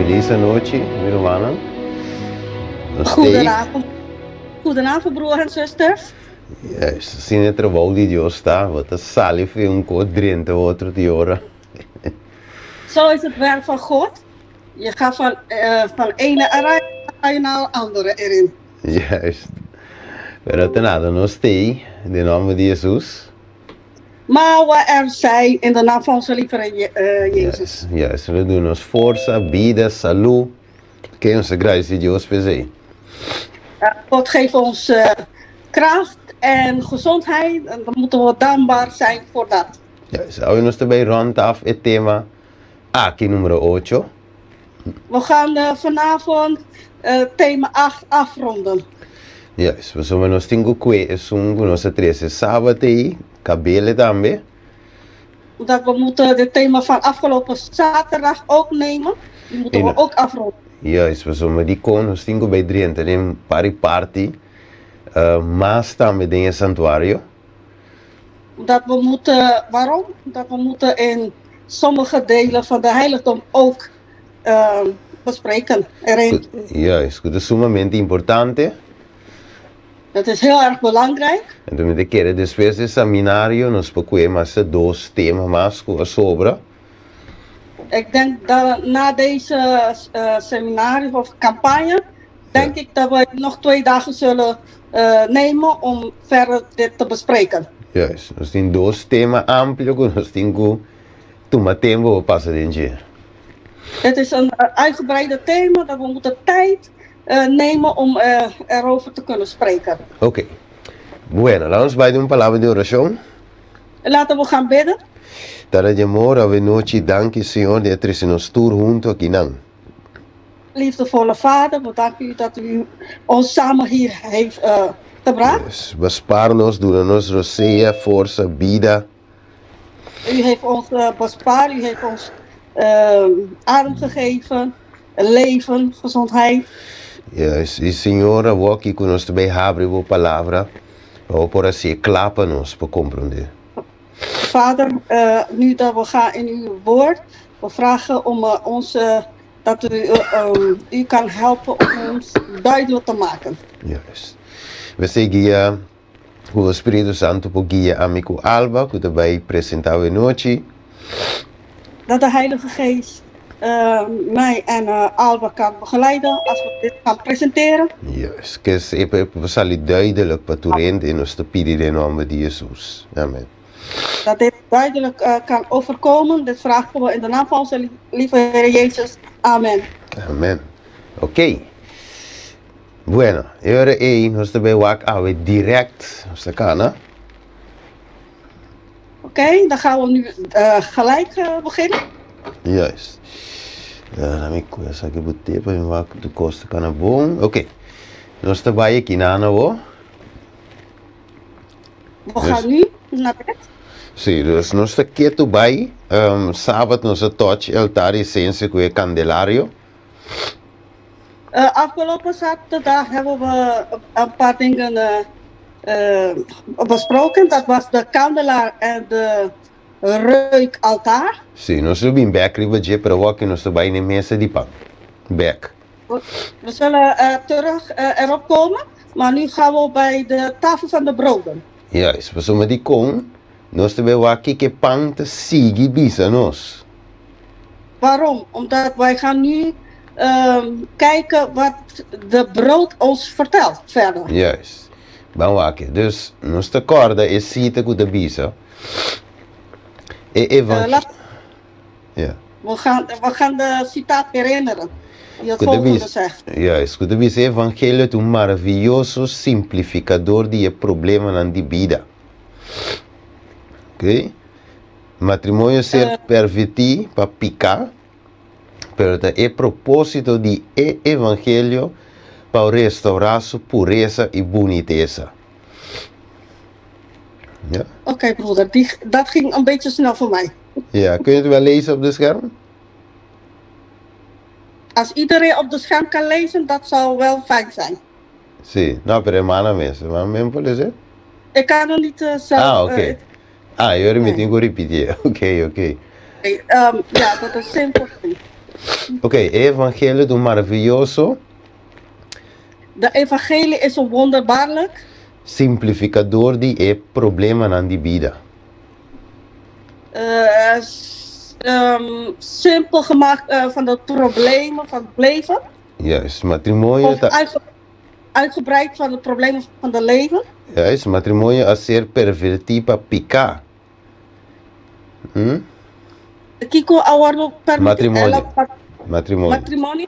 Felis anochi, mi rumannan. Nos t'ei. Goedenavond, goedenavond broer en zusters. Juist, asina e trabou di Dios ta, bo ta sali for un kos drenta otro di ora. Zo is het werk van God. Je gaat van ene eruit, ga je naar de andere erin. Juist. Pero te nada, nos t'ei, den nomber di Jesus. Maar we er zijn in de naam van onze lieve Jezus. Juist, lo duna nos forsa, bida, salú. Ke nos ta gradisí Dios p'esei. God geeft ons kracht en gezondheid en dan moeten we dankbaar zijn voor dat. Juist, awe nos ta bai rond af e tema aki numero ocho. We gaan vanavond thema 8 afronden. Juist, pasobra nos tin ku kue esun ku nos a trese sabat ei, kabele tambe. Omdat we moeten dit thema van afgelopen zaterdag ook nemen, die moeten we ook afronden. Juist, pasobra dikon nos tin ku bai drenta den par i parti mas tambe den e santuario. Omdat we moeten, waarom? Omdat we moeten in sommige delen van de heiligdom ook bespreken. Erin. Juist, ku ta sumamente importante. Dat is heel erg belangrijk. Anto mi ta kere despues di seminario nos por kue mas e dos tema mas ku a sobra. Ik denk dat na deze seminario of campagne, denk ik dat we nog 2 dagen zullen nemen om verder dit te bespreken. Juist, nos tin dos tema amplio ku nos tin ku tuma tempu pa pasa den dje. Het is een uitgebreide thema dat we moeten tijd nemen om erover te kunnen spreken. Oké. Bueno, laga nos bai den un palabra di orashon. Laten we gaan bidden. Tata di amor, awe nochi, danki Señor di a trese nos tur huntu akinan. Liefdevolle Vader, we danken u dat u ons samen hier heeft gebracht. Yes. Bo a spar nos, duna nos rosea, forsa, bida. U heeft ons bespaard, u heeft ons adem gegeven, leven, gezondheid. Yes. I Señor, awoki ku nos ta bai habri bo palabra, pa bo por hasié kla pa nos pa komprondé. Vader, nu dat we gaan in uw woord, we vragen om ons, dat u kan helpen om ons duidelijk te maken. Juist. P'esei guia ku Spiritu Santu por guia ami ku Alba ku ta bai presentá awe nochi. Dat de Heilige Geest mij en Alba kan begeleiden als we dit gaan presenteren. Juist. Ku esei por sali duidelijk pa tur hende i nos ta pidi den nomber di Jesus. Amen. Dat dit duidelijk kan overkomen. Dit vragen we in de naam van onze lieve Heer Jezus. Amen. Amen. Oké. Bueno, e ora ei nos ta bai wak awe direct. Nos ta kana. Oké, dan gaan we nu gelijk beginnen. Juist. Laat mi kue esaki bo te pa mi wak tur kos ta kana bon. Oké. Nos ta bai aki nan awo. We gaan nu naar bed. Sí, dus nos ta ketu bai. Sabat nos a touch e altar di isensia ku e kandelario. Afgelopen zaterdag hebben we een paar dingen besproken. Dat was de kandelaar en de reukaltaar. Sí, nos lo bin bek riba dje, pero awor nos ta bai na e mesa di pan. Bek. We zullen terug erop komen, maar nu gaan we bij de tafel van de broden. Juist, pasobra dikon nos ta bai wak kiko e pan ta sigui bisa nos. Waarom? Omdat wij gaan nu kijken wat de brood ons vertelt verder. Juist. Ban wak. Dus nos ta kòrda e sita ku ta bisa. E evang Ja. We gaan de citaat herinneren. Die het volgende zegt. Juist, ku ta bisa e evangelio ta un maravioso simplifikador di e problemanan di bida. Oké? Matrimonio a ser permití pa piká, pero ta e propósito di e evangelio pa restourá su puresa i bunitesa. Ja. Oké, broeder, dat ging een beetje snel voor mij. Ja, kun je het wel lezen op de scherm? Als iedereen op de scherm kan lezen, dat zou wel fijn zijn. Sí, no, pero hermana mes, hermana mes por lezen? Ik kan het niet zelf. Ah, oké. Ah, yo mi tin ku ripití. Oké. Ja, dat is simpel. Ok, e evangelio ta un maravioso. De evangelie is een wonderbaarlijk. Simplificador di e problemanan di bida. Simpel gemaakt van de problemen van het leven. Juist, matrimonio ta. Uitgebreid van de problemen van de leven. Juist, matrimonio a ser perverti pa pica. Hm? Kiko a wordo permiti? Matrimonio. Matrimonio. Matrimonio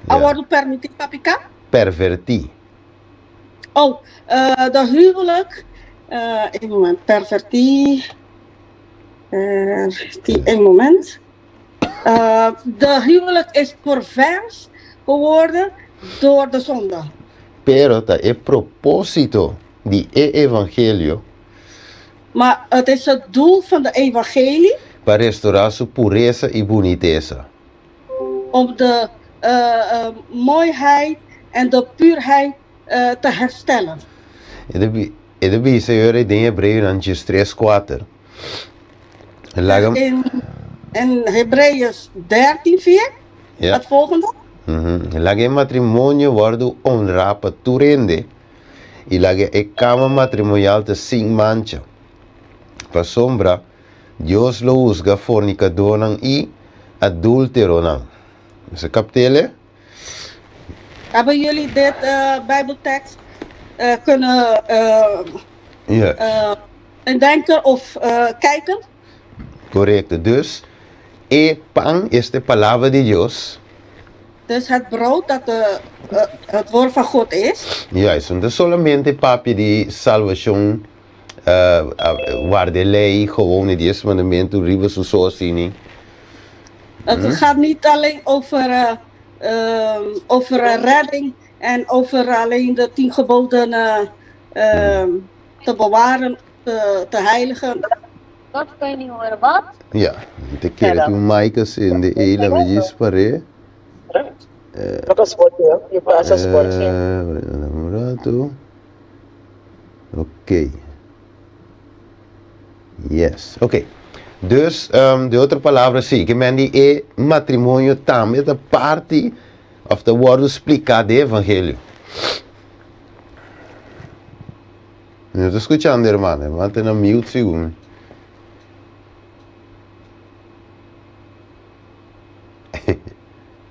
a wordo permiti pa pica? Perverti. Oh, de huwelijk, een moment, perverti, perverti, een moment. De huwelijk is pervers geworden door de zonde. Pero ta e propósito di e evangelio. Maar het is het doel van de evangelie. Pa restorá su puresa i bunitesa. Om de mooiheid en de puurheid te herstellen. E ta bisa yora den Hebreonan diestres kuater. Laga. In, in Hebreeën 13, 4, ja. Het volgende. Laga e matrimonio wòrdu honrá pa tur hende, i laga e kama matrimonial ta sin mancha. Pasobra Dios lo husga fornikadónan i adúlteronan. Bo kapt'el? Hebben jullie dit Bijbeltekst kunnen indenken of kijken? Korekto. Dus, e pan es ta e Palabra di Dios. Dus het brood dat de, het woord van God is. Juist, no ta solamente papia di salvashon, warda e lei, gewoon e dies mandamentu riba su so asini. Het gaat niet alleen over, over redding en over alleen de 10 geboden te bewaren, te heiligen. Dat kan je niet horen, wat? Ja, mi ta kere tin un mic a sende ei la mi djis par'é. Un rato. Ok. Yes, ok. Dus, de otro palabra si, ke men di e matrimonio tambe ta parti of ta wòrdu spliká den evangelio. Mi no ta skuchando hermano, hermano ta na mute segun mi.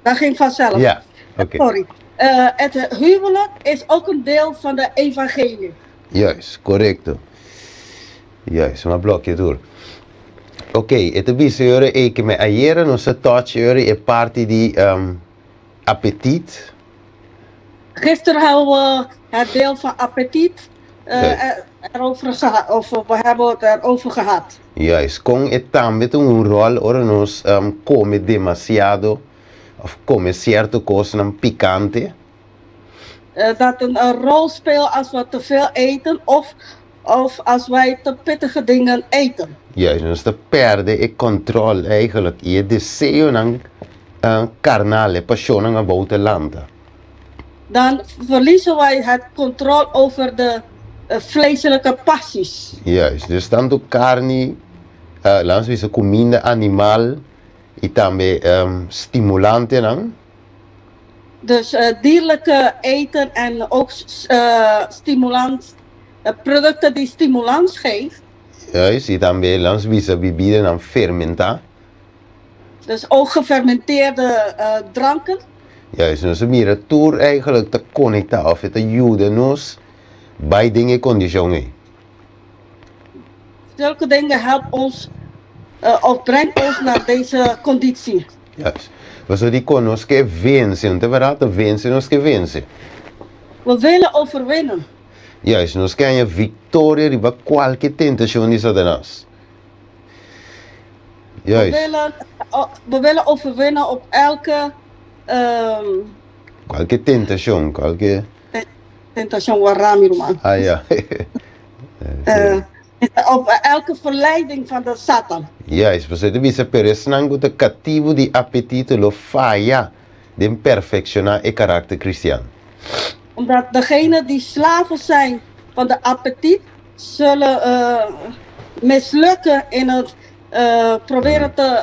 Dat ging vanzelf. Ja, oké. Sorry. Het huwelijk is ook een deel van de evangelie. Juist, korekto. Juist, m'a blokje tur. Oké, e ta bisa yora ei ke me ayera nos a touch yora e parti di apetit. Gisteren hebben we het deel van appetit erover geha of we hebben het erover gehad. Juist, kon e tambe ta un rol ora nos kome demasiado of kome sierto kosnan pikante. Dat een rol speelt als we te veel eten of of als wij te pittige dingen eten. Juist, nos ta perde e control eigenlijk y e deseonan carnal, e pasionnan abou ta lanta. Dan verliezen wij het controle over de vleeselijke passies. Juist, dus tanto carni, laat ons bisa cuminda animal y tambe stimulantenan. Dus dierlijke eten en ook stimulans, producten die stimulans geven. Juist, y tambe laat ons bisa bibidanan fermenta. Dus ook gefermenteerde dranken. Juist, nos a mira tur eigenlijk ta conecta of e ta yuda nos bai den e condicion ei. Zulke dingen helpt ons of brengt ons naar deze conditie. Juist. Pasobra dikon nos ke vense, no ta berdad? Ta vense nos ke vense. We willen overwinnen. Juist, nos ke haña victoria riba kualke tentacion di Satanas. We Juist. willen, we willen overwinnen op elke Kualke tentacion, kualke. Tentacion wará mi ruman. Ah ja. Op elke verleiding van de Satan. Juist, pasobra e ta bisa, pero esnan ku ta katibu di apetito lo faya den perfekshoná e karakter kristian. Omdat degenen die slaven zijn van de appetit zullen mislukken in het proberen te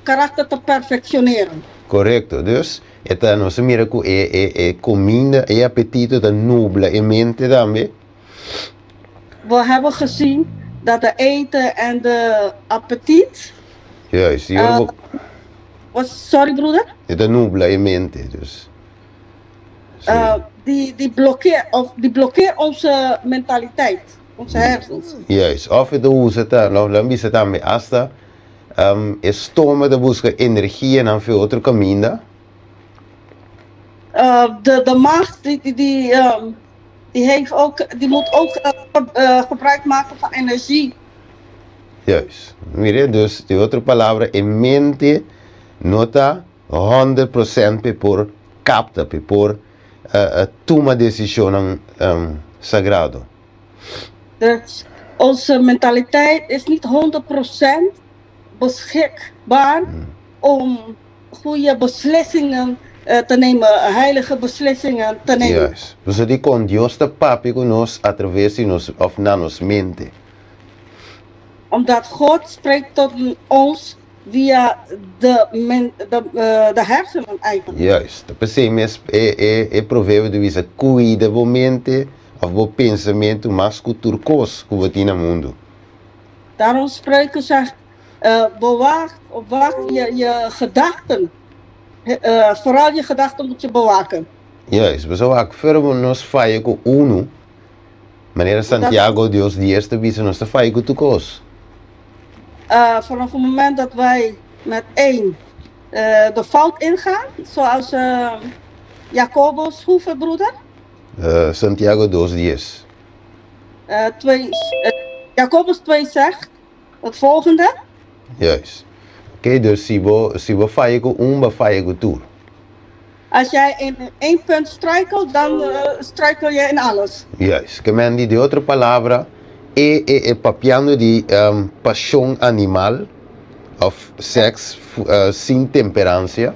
karakter te perfectioneren. Korekto. Dus, e ta, nos a mira ku e, e, e kuminda, e apetito ta nubla e mente tambe. We hebben gezien dat de eten en de appetit. Juist, die uh, was, sorry broeder? E ta nubla e mente, dus. Die, die, blokkeer, of die blokkeert onze mentaliteit, onze hersens. Juist, of e ta usa ta, no, lan bisa tambe hasta um, e stoma ta buska energianan fe otro kaminda. De maag die, die, die, um, die, heeft ook, die moet ook gebruik maken van energie. Juist. Mire, dus di otro palabra, e mente no ta 100% pe por kapta, pe por tuma desishonnan sagrado. Dus onze mentaliteit is niet 100% beschikbaar om goede beslissingen te nemen, heilige beslissingen te nemen. Juist. Pasobra dikon Dios ta papia ku nos atraves di nos òf na nos mente? Omdat God spreekt tot ons via de, men, de, de hersenen eigenlijk. Juist. Ta p'esei mes e, e, e proverbio ta bisa, Kuida bo mente òf bo pensamentu mas ku tur kos ku bo tin na mundu. Daarom Spreuken zegt, bewaak, bewaak je, je gedachten. Vooral je gedachten moet je bewaken. Juist. Bo sa wak, fuera bo nos faya ku unu, Manera Santiago Dios dies ta bisa nos ta faya ku tur kos. Vanaf het moment dat wij met één de fout ingaan, zoals Jacobus, hoeveel broeder? Santiago dos dies. Twee, Jacobus 2 zegt het volgende. Juist. Oké, dus si bo, si bo faya ku un, bo faya ku tur. Als jij in één punt struikelt, dan struikel je in alles. Juist. Ke men di di otro palabra, e e e papiando di pashon animal of seks sin temperansia.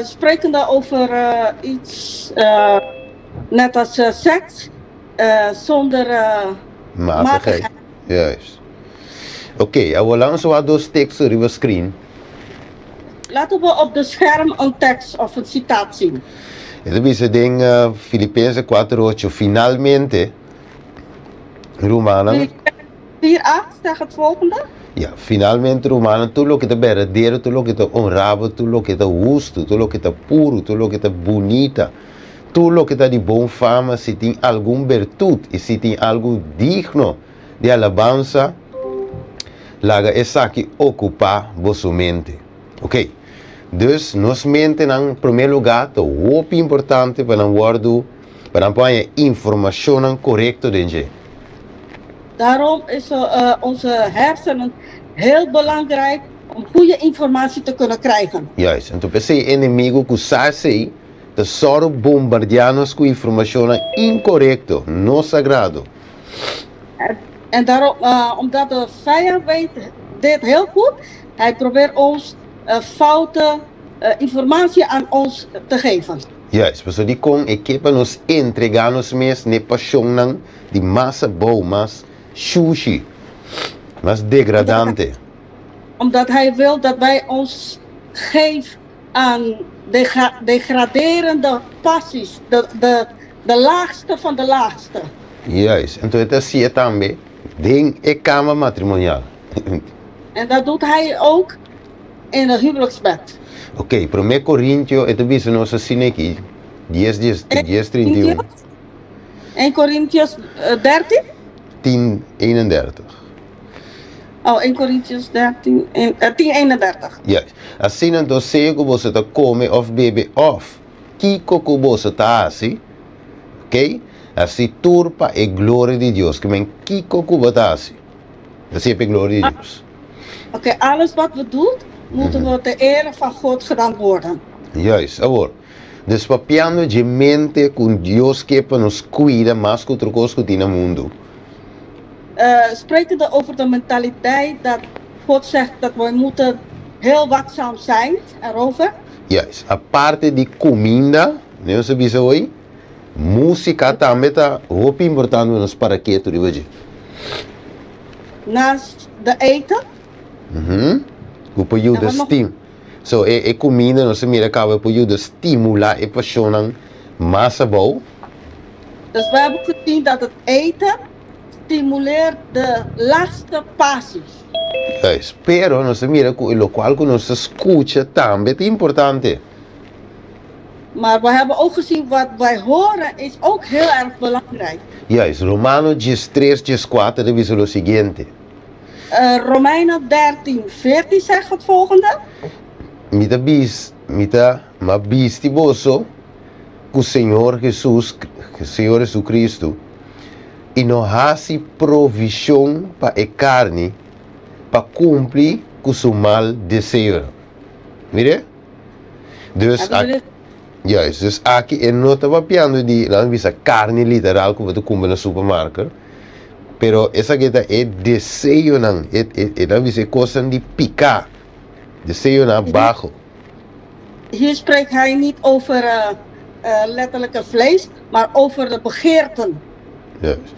Sprekende over iets net als seks zonder matigheid. Juist. Oké, awor laat ons wak dos teksto riba screen. Laten we op de scherm een tekst of een citaat zien. E ta bisa den Filipense kuater ocho, Finalmente, rumannan. Filipense 4 8 zegt het volgende. Ja, finalmente, rumannan, tur loke ta berdadero, tur loke ta honrabel, tur loke ta hustu, tur loke ta puru, tur loke ta bunita, tur loke ta di bon fama, si tin algun bertut i si tin algu digno di alabansa, laga esaki okupá boso mente. Oké, dus nos mentenan promé lugá ta hopi importante pa nan wòrdu, pa nan por haña informashonnan korekto den dje. Daarom is onze hersenen heel belangrijk om goede informatie te kunnen krijgen. Juist, anto p'esei e enemigo ku sa esei ta sòru bombardiá nos ku informashonnan inkorekto, no sagrado. En daarom, omdat de vijand weet dit heel goed, hij probeert ons foute informatie aan ons te geven. Juist, pasobra dikon e ke pa nos entregá nos mes n'e pashonnan di mas abou, mas shushi, mas degradante. Omdat hij wil dat wij ons geef aan degraderende passies, de, de, de laagste van de laagste. Juist, enton e ta hacié tambe den e cama matrimonial. En dat doet hij ook in het huwelijksbed. Ok, Promé Corintio e ta bisa nos asina aki, dies dies, dies trinta i un. 1 Korintios 13? Tien 31. Oh, 1 Korintios 13, 10, 31. Juist. Asina anto sea ku boso ta kome òf bebe òf kiko ku boso ta hasi, ok, hasi tur pa e gloria di Dios. Ke men kiko ku bo ta hasi, hasi pa e gloria di Dios. Ok, alles wat we doen, moeten we ter ere van God gedaan worden. Juist. Awor, dus papiando dje mente ku Dios ke pa nos kuida mas ku otro kos ku tin na mundu. Sprekende over de mentaliteit dat God zegt dat we moeten heel waakzaam zijn erover. Juist. Aparte di kuminda, nos a bisa hoy, músika tambe ta hopi importante pa nos para ketu riba dje. Naast de eten. Ku por yuda So e e kuminda nos a mira kaba por yuda stimulá e pashonnan mas abou. Dus we hebben gezien dat het eten stimuleert de laagste passies. Juist. Pero nos a mira ku e lokual ku nos ta skucha tambe ta importante. Maar we hebben ook gezien wat wij horen is ook heel erg belangrijk. Juist. Romano diestres, dieskuater ta bisa lo siguiente. Romeinen 13, 14 zegt het volgende. Mi ta bis, mi ta, m'a bisti boso ku Señor Hesus, Señor Jesucristo, i no hasi provishon pa e karni pa kumpli ku su mal deseonan. Mire? Dus, Hebben jullie juist, dus aki e no ta papiando di, laat mi bisa, karni literal ku bo ta kumpra na supermarket, pero esaki ta e deseonan, e, e, e, laat mi bisa, e kosnan di piká, deseonan baho. Hier spreekt hij niet over uh, uh, letterlijke vlees, maar over de begeerten. Juist.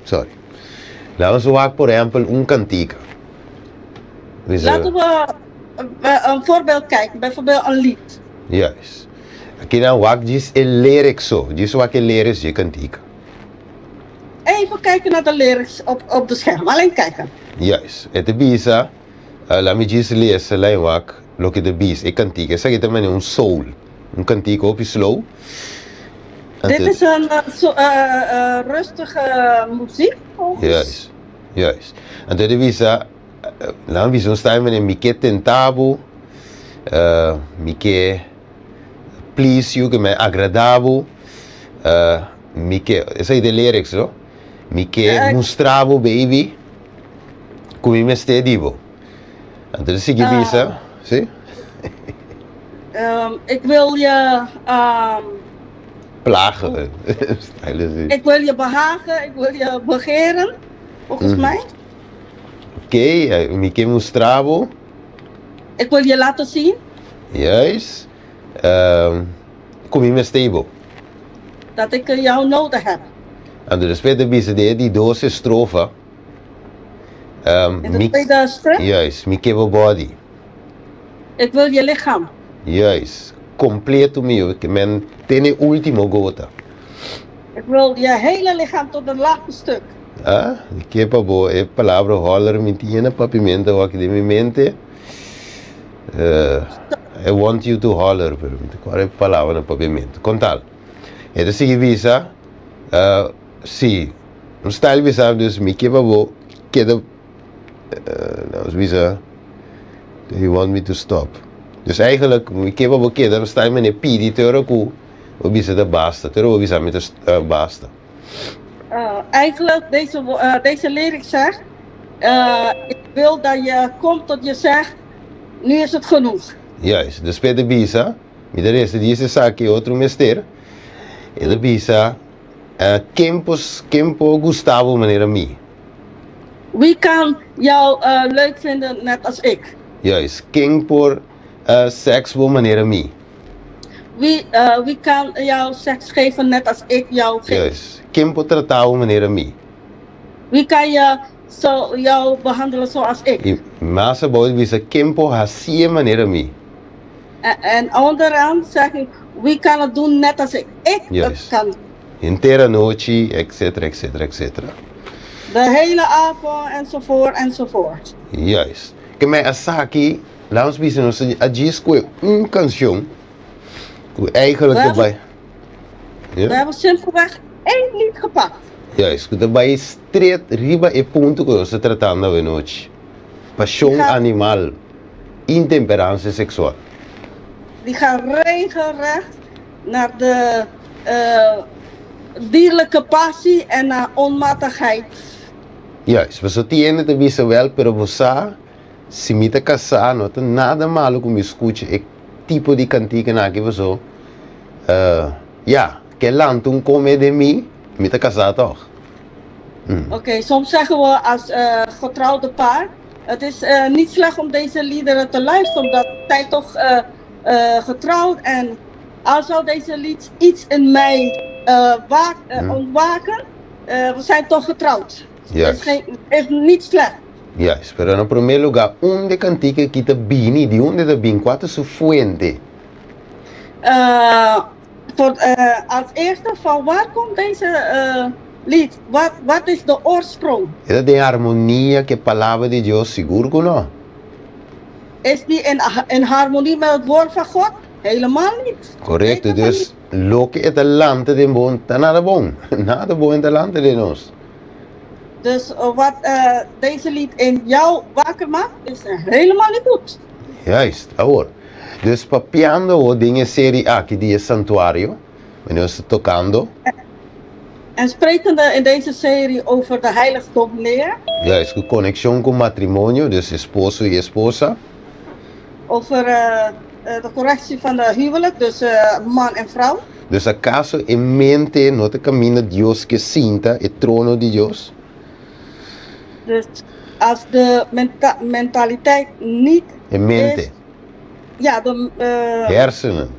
Sorry. Laten we wak, por ehempel, un kantika. Laten we een voorbeeld kijken, bijvoorbeeld een lied. Juist. Aki nan wak djis e lyrics so, djis wak e lyrics dje kantika. Even kijken naar de lyrics op, op de scherm, alleen kijken. Juist. E ta bisa, laat mi djis lesa lei wak loke ta bisa e kantika. Esaki ta manera un soul, un kantika hopi slow. Dit is een so, rustige muziek volgens. Juist, juist. Anto e ta bisa, Nan bisa un style manera mi ke tenta bo, mi ke please you, ke mi agrada bo, mi ke, esei ta e lyrics no, mi ke mustra bo baby ku mi mester di bo. Anto ta sigui bisa, si. Ik wil je. Plagen, style asi. Ik wil je behagen, ik wil je begeren, volgens mij. Ok, mi ke mustra bo. Ik wil je laten zien. Juist. Ku mi mester bo. Dat ik jou nodig heb. Anto despues ta bisa den e di dos estrofa. In de tweede strofe? Juist, mi ke bo body. Ik wil je lichaam. Juist, kompleto mi, ke men te n'e ultimo gota. Ik wil je hele lichaam tot het laatste stuk. Ah, di ke pa bo e palabra holler mi tin na papiamento awor aki den mi mente. I want you to holler, pero mi ta kòrda e palabra na papiamento. Kon tal? E ta sigui bisa, si, un style bisa, dus mi ke pa bo keda, nos bisa, you want me to stop. Dus eigenlijk, mi ke pa bo keda, un style manera pidi te ora ku bo bisa ta basta, te ora bo bisa mi ta basta. Eigenlijk, deze, deze lyric zegt, ik wil dat je komt tot je zegt, nu is het genoeg. Juist, dus Peter bisa, mi ta resta di esaki otro mester, e ta bisa, ken por, ken por gusta bo manera mi? Wie kan jou leuk vinden net als ik? Juist, ken por seks bo manera mi? Wie, wie kan jou seks geven net als ik jou geef? Juist. Ken por trata bo manera mi? Wie kan je zo, jou behandelen zoals ik? I mas abou di bisa, ken por hacié manera mi? En, en onderaan zeg ik, wie kan het doen net als ik? Ik het kan. Henter anochi, etcetera, etcetera, etcetera. De hele avond, enzovoort, enzovoort. Juist. Ke men a sa aki, laat ons bisa nos a djis koe un kanshon ku eigenlijk ta bai. We hebben simpelweg één lied gepakt. Juist, ku ta bai stret riba e punto ku nos ta tratando awe nochi. Pashon animal, intemperansia seksual. Die gaan regelrecht naar de dierlijke passie en naar onmatigheid. Juist, pasobra tin hende ta bisa wel, pero bo sa, si mi ta kasá no ta nada malo ku mi skucha e tipo di kantikanan aki paso, ya, ke lanta un kome den mi, mi ta kasá tòg. Oké, soms zeggen we als getrouwde paar, het is niet slecht om deze liederen te luisteren, omdat zij toch getrouwd en al zou deze lied iets in mij ontwaken, we zijn toch getrouwd. Het is, geen, is niet slecht. Juist, pero na promé lugá, unda e kantika aki ta bini? Di unda e ta bini? Kua ta su fuente? Voor, als eerste, van waar komt deze lied? Wat, wat is de oorsprong? E ta den harmonia ku e Palabra di Dios? Sigur ku no. Is die in, in harmonie met het woord van God? Helemaal niet. Korekto, Zeker van dus loke e ta lanta den bo ta nada bon. Nada bon e ta lanta den nos. Dus wat deze lied in jou wakker maakt, is helemaal niet goed. Juist, awor. Dus papiando awor den e seri aki di e santuario, wanneer nos ta tokando. En sprekende in deze serie over de heiligdomleer. Juist, ku konekshon ku matrimonio, dus esposo i esposa. Over de correctie van de huwelijk, dus man en vrouw. Dus akaso e mente no ta kaminda Dios ke sinta, e trono di Dios? Dus als de mentaliteit niet E mente. is, ja, de, Hersenen.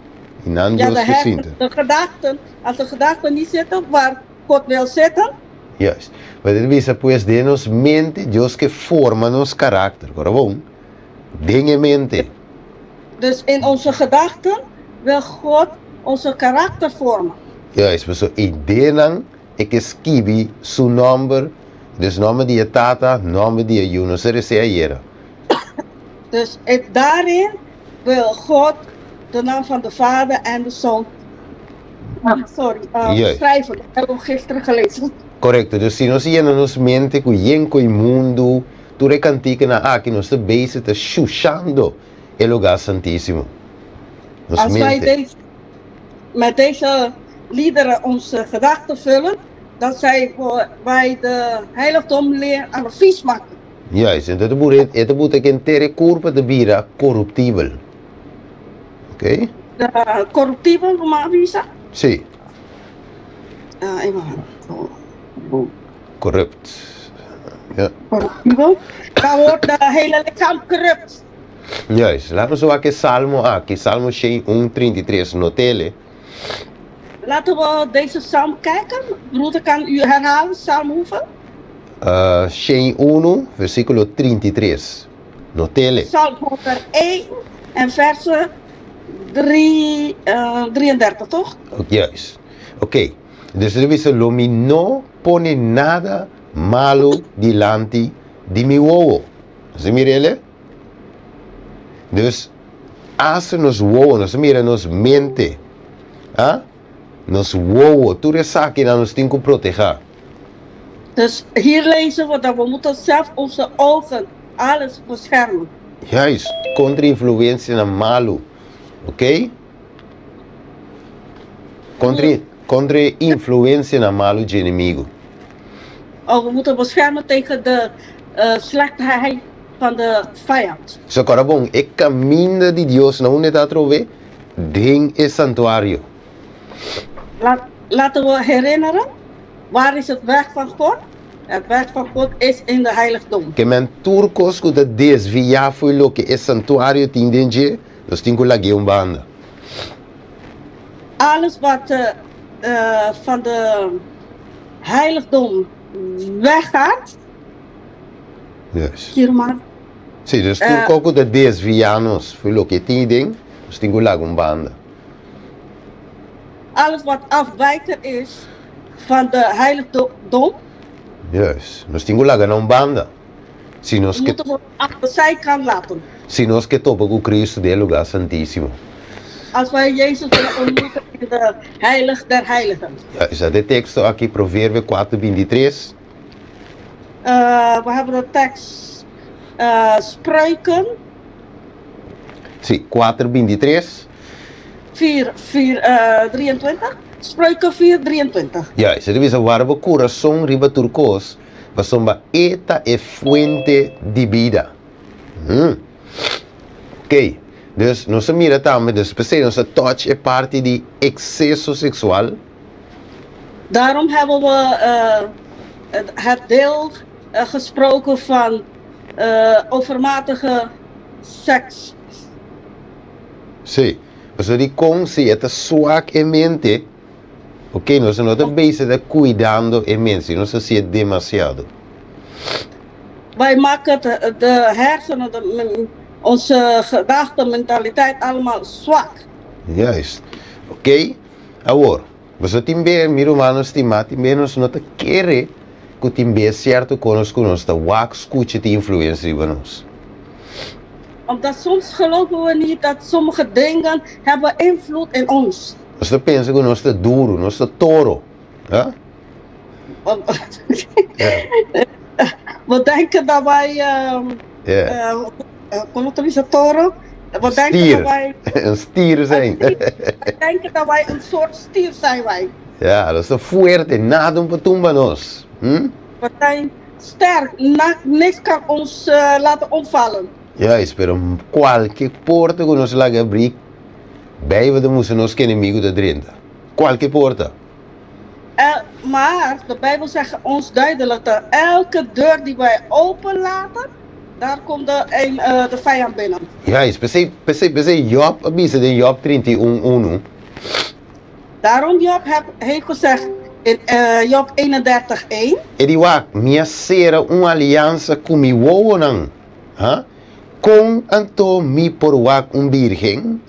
I nan ja, Dios de ke hersenen, sinta. de gedachten, als de gedachten niet zitten waar God wil zitten. Juist. Bo ta bisa pues den nos mente Dios ke forma nos karakter, kora bon? Den e mente. Dus in onze gedachten wil God onze karakter vormen. Juist, pasobra ideanan e ke skibi su nòmber, dus nòmber di e Tata, nòmber di e Yu. Nos a resé ayera. Dus daarin wil God de naam van de Vader en de Zoon, sorry, schrijven. Dat hebben we gisteren gelezen. Korekto, dus si nos yena nos mente ku yen ku e mundu, tur e kantikanan aki, nos ta bezig ta shushando e lugá santísimo. Nos Als wij mente. deze, met deze liederen onze gedachten vullen, dan zijn wij de heiligdomleer aan de vies maken. Juist, en ta buri, e ta buta ku henter e kurpa ta bira koruptibel. Oké? De corruptibel, bo a bisa? Sí. Ah, even. Corrupt. Ja. Corruptibel. Dan wordt de hele lichaam corrupt. Juist. Laat nos wak e salmo aki, Salmo 133, notele. Laten we deze psalm kijken. Broeder, kan u herhalen? Psalm hoeveel? Uh, 101, versíkulo 33. Notele. Psalm 101 en verse 3, 33, toch? Juist. Oké. Dus e ta bisa, Lo mi no pone nada malu dilanti di mi wowo. Nos a mira el? Dus, asta nos wowo, nos a mira nos mente, ah, nos wowo, tur esakinan nos tin ku protehá. Dus hier lezen we dat we moeten zelf onze ogen, alles beschermen. Juist, kontra influensianan malu. Oké? Kontra, kontra e influensianan malu dje enemigu. Oh, we moeten beschermen tegen de slechtheid van de vijand. So kòrda bon, e kaminda di Dios na unda e ta atrobe? Den e santuario. Laat, laten we herinneren, waar is het weg van God? Het weg van God is in de heiligdom. Ke men tur kos ku ta desviá fo'i loke e santuario tin den dje, nos tin ku lag'é un banda. Alles wat van de heiligdom weggaat. Yes. Kirman. Sí, dus tur kos ku ta desviá nos fo'i loke e tin den, nos tin ku laga un banda. Alles wat afwijker is van de heiligdom. Juist. Nos tin ku laga na un banda. Si nos ke. Moeten we aan de zijkant laten. Si nos ke topa ku Cristo den e lugá santísimo. Als wij Jezus willen ontmoeten in de heilig der heiligen. Juist. E teksto aki, Proverbio kuater bintitres. We hebben de tekst Spreuken. Sí, kuater bintitres. 4, 4, 23. Spreuken 4, 23. Juist, e ta bisa, Warda bo kurason riba tur kos, pasobra e ta e fuente di bida. Hmm. Oké, dus nos a mira tambe, dus p'esei nos a touch e parti di ekseso seksual. Daarom hebben we het deel gesproken van overmatige seks. Sí, pasobra dikon si e ta swak e mente, ok, nos no ta bezig ta kuidando e mente, si nos ta hasié demasiado. Wij maken de hersenen, onze gedachten, mentaliteit allemaal zwak. Juist. Oké. Awor, boso tin be, mi rumannan stimá, tin be nos no ta kere ku tin be sierto konos ku nos ta wak, skucha tin influensia riba nos. Omdat soms geloven we niet dat sommige dingen hebben invloed in ons. Nos ta pensa ku nos ta duru, nos ta toro. Ha? We denken dat wij, como ta bisa toro? We denken Stier. dat wij Een stier zijn. We denken dat wij een soort stier zijn wij. Ja, nos ta fuerte, nada no por tumba nos. We zijn sterk, niks kan ons laten omvallen. Juist, pero kualke porta ku nos laga abrí, Bijbel ta mustra nos ku enemigu ta drenta. Kualke porta. Maar de Bijbel zegt ons duidelijk dat elke deur die wij open laten, daar komt de vijand binnen. Juist, p'esei, p'esei, p'esei Job a bisa den Job 31, unu. Daarom Job heb, heeft gezegd in Job 31, 1. E di wak, Mi a sera un aliansa ku mi wowonan. Ha? Kon anto mi por wak un birgen?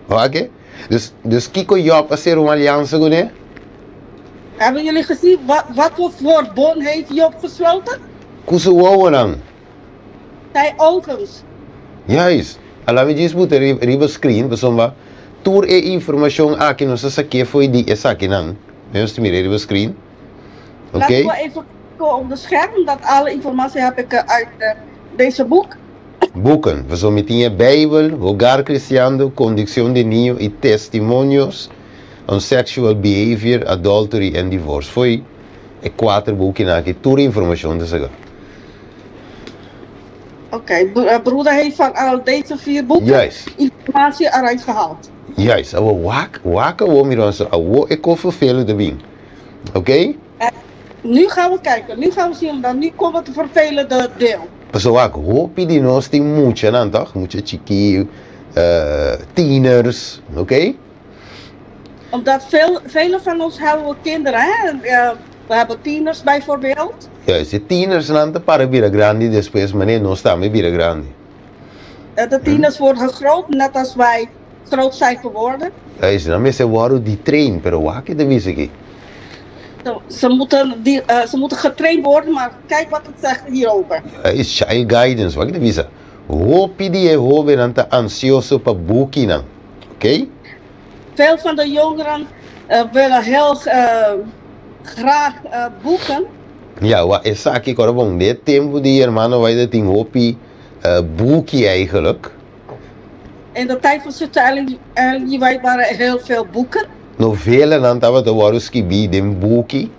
Wak e? Dus, dus kiko Job a sera un aliansa kuné? Hebben jullie gezien wat, wat voor verbond heeft Job gesloten? Ku su wowonan. Zijn ogens. Juist. Ala mi djis buta riba screen pasobra tur e informacion aki nos a saké fo'i di esakinan. Nos ta mira riba screen. Oké. Laten we even kijken op de scherm, dat alle informatie heb ik uit deze boek. Boeken. Pasobra mi tin e Bijbel, Hogar Cristiano, Conducción de Niño y Testimonios on Sexual Behavior, Adultery and Divorce. Fo'i e kuater bukinan aki tur e informacion ta saká. Oké, broeder heeft van al deze vier boeken informatie eruit gehaald. Juist, awo wak, wak awo mira awo e ko vervelen de bin. Oké? Nu gaan we kijken, nu gaan we zien, dan nu komt het vervelende deel. Paso wak, hopi di nos tin muchanan toch? Mucha chiki, tieners, oké? Omdat veel, vele van ons hebben we kinderen, hè? We hebben tieners bijvoorbeeld. Juist, e tienersnan ta para bira grandi despues, manera nos tambe bira grandi. De tieners worden groot, net als wij groot zijn geworden. Juist, nan mester wòrdu di train, pero wak e ta bisa aki. Ze moeten, die, ze moeten getraind worden, maar kijk wat het zegt hierover. Juist, child guidance, wak e ta bisa. Hopi di e hóbennan ta ansioso pa bukinan, oké? Veel van de jongeren willen heel graag boeken. Ja, wa esaki kora bon. Den e tempu di hermano Waider tin hopi buki eigenlijk. In de tijd van zuster Ellen G. White waren er heel veel boeken. Novelanan tabata wòrdu skibí den buki.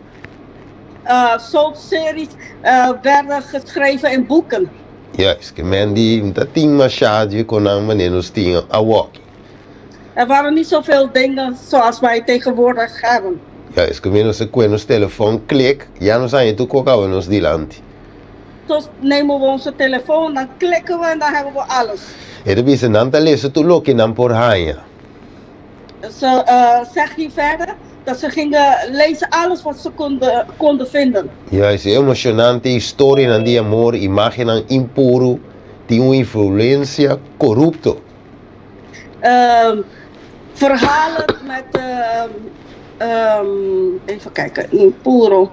Soapseries werden geschreven in boeken. Juist, ke men di ta tin masha dje kon nan manera nos tin awoki. Er waren niet zoveel dingen zoals wij tegenwoordig hebben. Juist, ke men nos a kue nos telefon klik, ya nos haña tur kok awe nos dilanti. Tos nemen we onze telefoon, dan klikken we en dan hebben we alles. E ta bisa nan ta lesa tur loke nan por haña. Ze zegt hier verder dat ze gingen lezen alles wat ze konden, konden vinden. Juist, e emocionante historianan di amor, imagennan impuru tin un influencia corupto. Verhalen met, even kijken, impuro.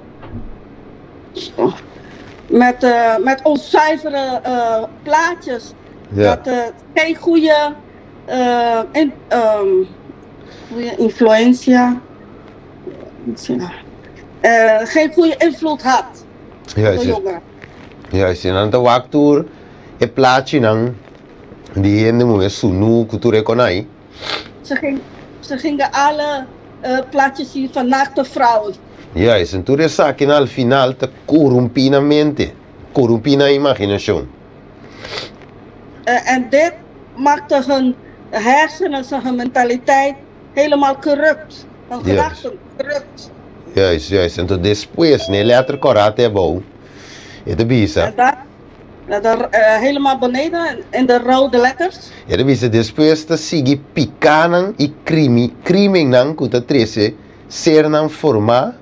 Met onzuivere plaatjes. Dat geen goede, goede influencia. Geen goede invloed had. Voor jongeren. Juist, en nan ta wak tur e plachinan di hende muhé sunu ku tur e konai. Ze gingen alle plaatjes zien van naakte vrouwen. Juist, en tur esakinan al final ta korumpí nan mente, korumpí nan imaginashon. En dit maakte hun hersenen, hun mentaliteit helemaal corrupt. Hun gedachten corrupt. Juist, juist. Enton despues, n'e letter kòrá te abou, e ta bisa. En daar, daar helemaal beneden, in de rode letters. E ta bisa, Despues ta sigui pikánan i krimi, krimennan ku ta trese sernan formá.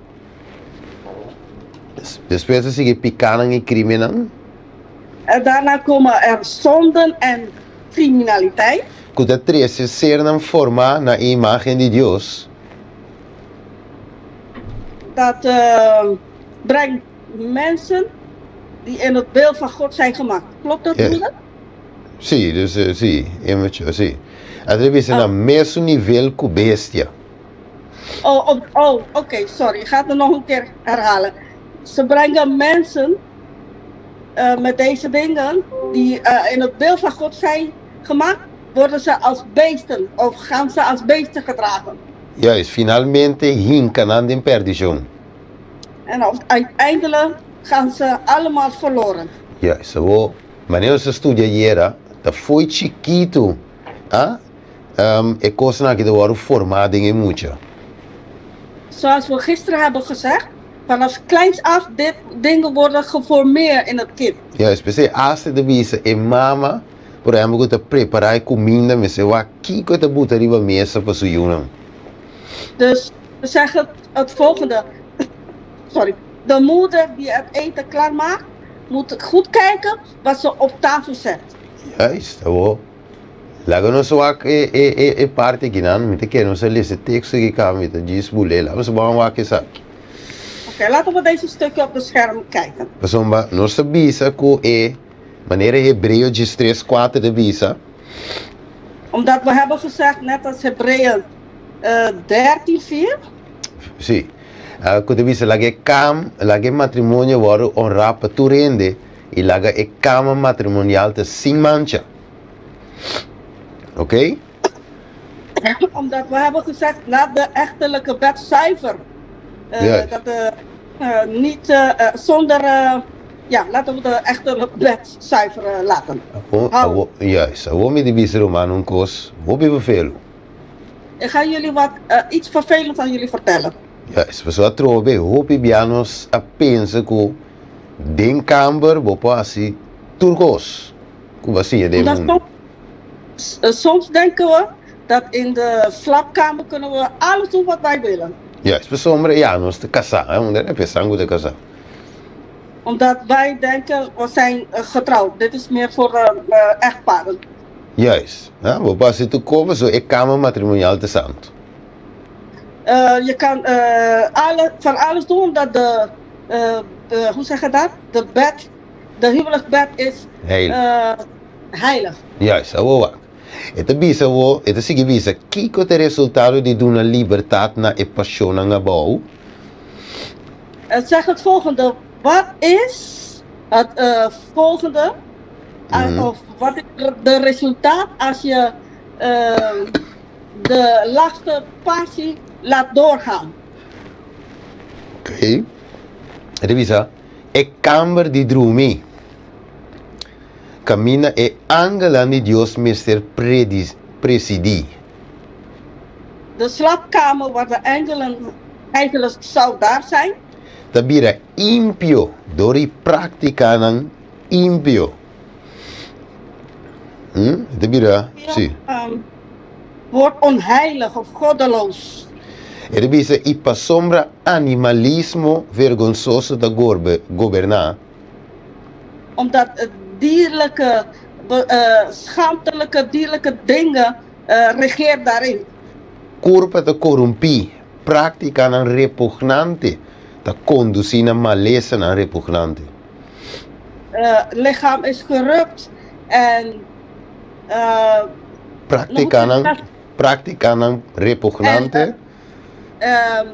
Despues ta sigui pikánan i krimennan. En daarna komen er zonden en criminaliteit. Ku ta trese sernan formá na e imágen di Dios. Dat brengt mensen die in het beeld van God zijn gemaakt. Klopt dat, broeder? Sí, dus sí, e sí. A ta bisa na mesun nivel ku bestia. Oh, oh, oh oké, okay, sorry. Ik ga het nog een keer herhalen. Ze brengen mensen met deze dingen, die in het beeld van God zijn gemaakt, worden ze als beesten of gaan ze als beesten gedragen. Juist, finalmente hinka nan den perdishon. En uiteindelijk gaan ze allemaal verloren. Juist, awor, manera nos a studia ayera, ta fo'i chikitu, ah, e kosnan aki ta wòrdu formá den e mucha. Zoals we gisteren hebben gezegd, vanaf kleins af dit dingen worden geformeerd in het kind. Juist, p'esei asta ta bisa e mama, por ehempel, ku ta prepará e kuminda mester wak kiko e ta buta riba mesa pa su yunan. Dus we zeggen het volgende, sorry, de moeder die het eten klaarmaakt, moet goed kijken wat ze op tafel zet. Juist, awor laga nos wak e e e e parti akinan, mi ta kere nos a lesa e teksto aki kaba, mi ta djis bul'é, laga nos ban wak esaki. Oké, laten we deze stukje op de scherm kijken. Pasobra nos ta bisa ku e manera Hebreo djestres kuater ta bisa. Omdat we hebben gezegd, net als Hebreeën 13 vier. Sí. Ku ta bisa laga e kam, laga e matrimonio wòrdu honrá pa tur hende i laga e kama matrimonial ta sin mancha. Oké? Omdat we hebben gezegd, laat de echtelijke bed zuiver. Dat de, niet zonder, ja, laten we de echtelijke bed zuiver laten. Awo, juist. Awo mi di bisa ruman un kos hopi vervelu. Ik ga jullie wat, iets vervelends aan jullie vertellen. Juist, pasobra atrobe hopi bia nos a pensa ku den kamber bo por hasi tur kos ku bo a siña den mundu. Soms denken we dat in de slaapkamer kunnen we alles doen wat wij willen. Juist, pasobra ya nos ta kasá, hè, unda e pensan ku ta kasá. Omdat wij denken we zijn getrouwd, dit is meer voor echtparen. Juist, hè, bo por hasi tur kos pasobra e kamer matrimonial ta santu. Je kan alle, van alles doen omdat de, de, hoe zeg je dat? De bed, de huwelijksbed is Heilig. Heilig. Juist, awor wak. E ta bisa awor, e ta sigui bisa, kiko ta e resultado di duna libertat na e pasionnan abou? Het zegt het volgende, wat is het volgende, of wat is de resultaat als je de laagste passie laat doorgaan? Oké. E ta bisa, e kamber di drumi, kaminda e angelnan di Dios mester presidí. De slaapkamer waar de engelen eigenlijk zou daar zijn. Ta bira impio dor di práktikanan impio. Hm? E ta bira, sí. Wordt onheilig of goddeloos. E ta bisa, i pasobra animalismo vergonsoso ta goberná. Omdat het dierlijke, schaamtelijke dierlijke dingen regeert daarin. Kurpa ta korumpí, práktikanan repugnante ta kondusí na malesanan repugnante. Lichaam is corrupt en Práktikanan, práktikanan repugnante. En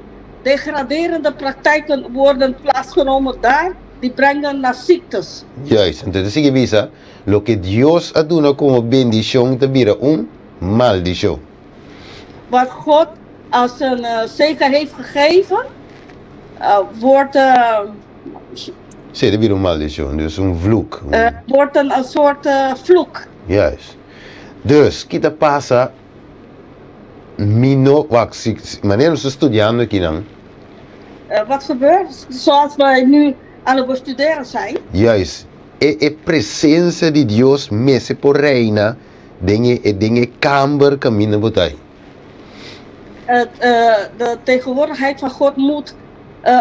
degraderende praktijken worden plaatsgenomen daar, die brengen naar ziektes. Juist, anto ta sigui bisa, loke Dios a duna komo bendishon ta bira un maldishon. Wat God als een zegen heeft gegeven, wordt. Sí, ta bira un maldishon, dus un vloek. Wordt een soort vloek. Juist. Dus, ki ta pasa? Mi no, wak, si, manera nos ta studiando akinan. Wat gebeurt, zoals wij nu aan het bestuderen zijn. Juist, e e presencia di Dios mester por reina den e den e kamber kaminda bo ta ei. Het, de tegenwoordigheid van God moet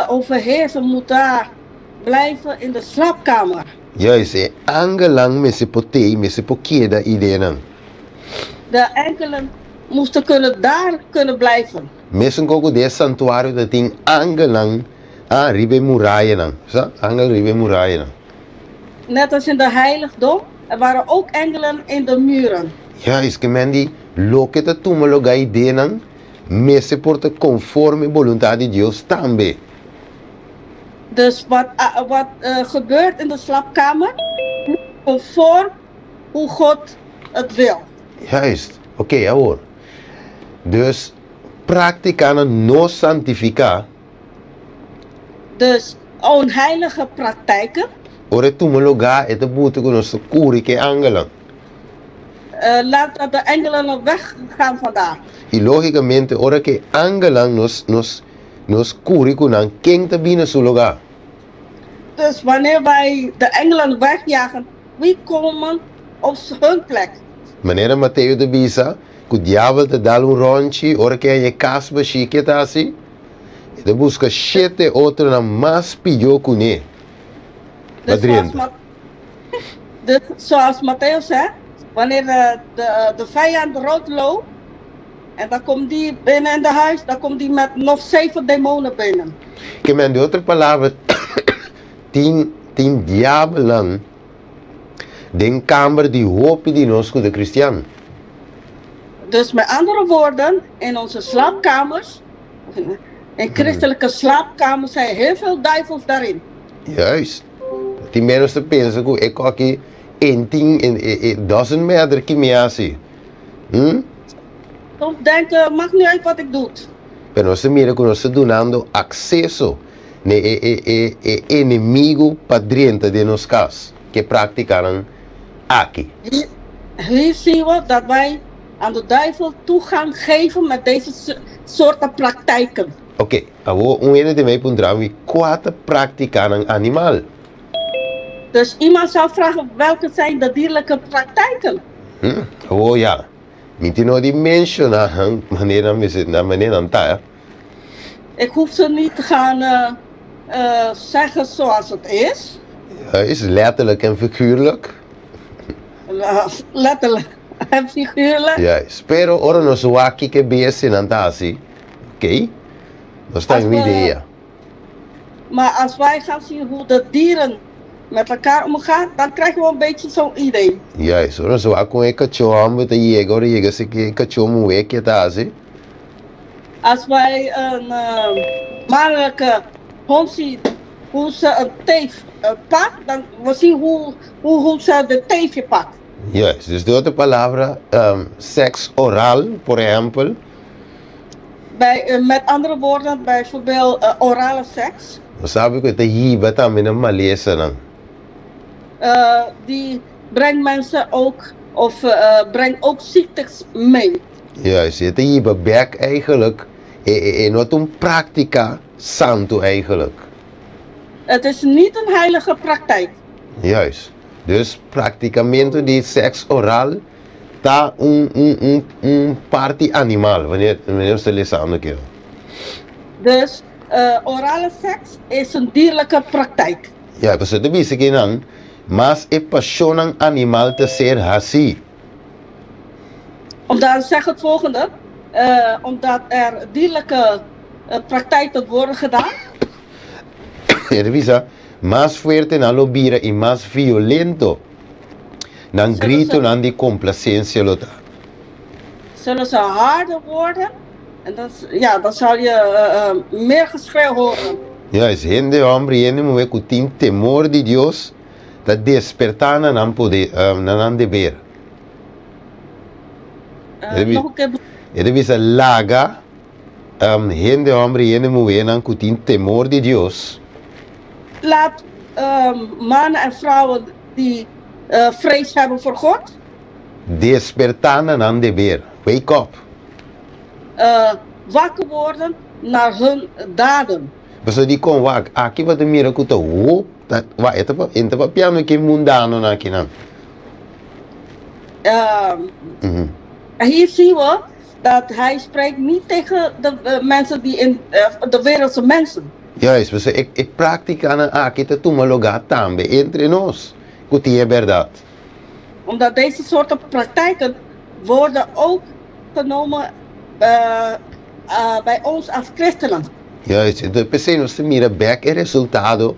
overheersen, moet daar blijven in de slaapkamer. Juist, e angelnan mester por tei, mester por keda einan. De engelen moesten kunnen daar kunnen blijven. Mesun kos ku den santuario tabatin angelnan riba e murayanan. Sa? Angel riba e murayanan. Net als in de heiligdom, er waren ook engelen in de muren. Juist, ke men di loke ta tuma lugá einan, mester por ta konforme boluntat di Dios tambe. Dus wat gebeurt in de slaapkamer, moet conform hoe God het wil. Juist, oké, awor. Dus práktikanan no santifiká. Dus onheilige praktijken. Ora e tuma lugá, e ta buta ku nos kuri ku e angelnan. Laat dat de engelen weggaan vandaar. I lógikamente, ora ku angelnan nos kuri ku nan, ken ta bin na su lugá? Dus wanneer wij de engelen wegjagen, wie komen op hun plek? Manera Mateo ta bisa, ku diabel ta dal un rònchi, ora ku e kas bashí ku ta asina, e ta buska shete otronan mas pió kuné. Dus zoals Matthäus zegt, wanneer de vijand rondloopt, en dan komt die binnen in de huis, dan komt die met nog zeven demonen binnen. Ke men di otro palabra, tin diabelnan den kamber di hopi di nos ku ta kristian. Dus met andere woorden, in onze slaapkamers, in christelijke slaapkamers zijn heel veel duivels daarin. Juist. Tin ménos ta pensa ku e aki entin it doesn't matter ki mi hasi. Soms denken, maakt niet uit wat ik doe. Pero nos ta mira ku nos ta dunando akseso na e enemigu pa drenta den nos kas ku práktikanan aki. Hier zien we dat wij aan de duivel toegang geven met deze soorten praktijken. Oké, awor un hende ta bai puntra mi kua ta práktikanan animal. Dus iemand zou vragen: welke zijn de dierlijke praktijken? Oh ja. Mi n' tin nodi menshoná manera na manera nan ta. Ik hoef ze niet te gaan zeggen zoals het is. Ja, is letterlijk en figuurlijk. Letterlijk en figuurlijk. Juist. Pero ora nos wak kiko bestianan ta hasi. Oké? Nos ta Als un idea. Maar als wij gaan zien hoe de dieren met elkaar omgaan, dan krijgen we een beetje zo'n idee. Juist. Ora nos wak kon e kachó hòmber ta yega, ora yega sa kiko kachó muhé ta hasi. Als wij een mannelijke hond zien, hoe ze een teef pakt, dan we zien hoe ze de teefje pakt. Juist. Dus di otro palabra, seks oral, por ehèmpel. Met andere woorden, bijvoorbeeld orale seks. Nos sabi ku ta hiba tambe na malesanan. Die brengt mensen ook, of brengt ook ziektes mee. Juist, e ta hiba bèk eigenlijk. E no ta un práktika santu eigenlijk. Het is niet een heilige praktijk. Juist. Dus praktikamentu di seks oral ta un parti animal, wanneer bo lesa aki. Dus orale seks is een dierlijke praktijk. Ja, bo ta bisa ku nan, mas e pashon animal ta ser hasí. Omdat, zeg het volgende, omdat er dierlijke praktijken worden gedaan. E ta bisa, mas fuerte nan lo bira i mas violento. Nan gritonan di komplasensia lo ta. Zullen ze harder worden en dan, ja, dan zal je meer geschreeuw horen. Juist, hende hòmber i hende muhé ku tin temor di Dios, ta despertá na nan poder, na nan deber. Nog een keer. E ta bisa laga hende hòmber i hende muhénan ku tin temor di Dios. Laat mannen en vrouwen die vrees hebben voor God. Despertá na nan deber. Wake up. Wakker worden naar hun daden. Pasobra di kon wak, aki bo ta mira ku ta hoop, ta, wa, e ta pa, e ta papiando ku mundanonan akinan. Hier zien we dat hij spreekt niet tegen de mensen die in de wereldse mensen. Juist, pasobra e práktikanan aki ta tuma lugá tambe entre nos. ku tin e bèrdat. Omdat deze soorten praktijken worden ook genomen bij ons als christenen. Juist, entonces p'esei nos ta mira bèk e resultado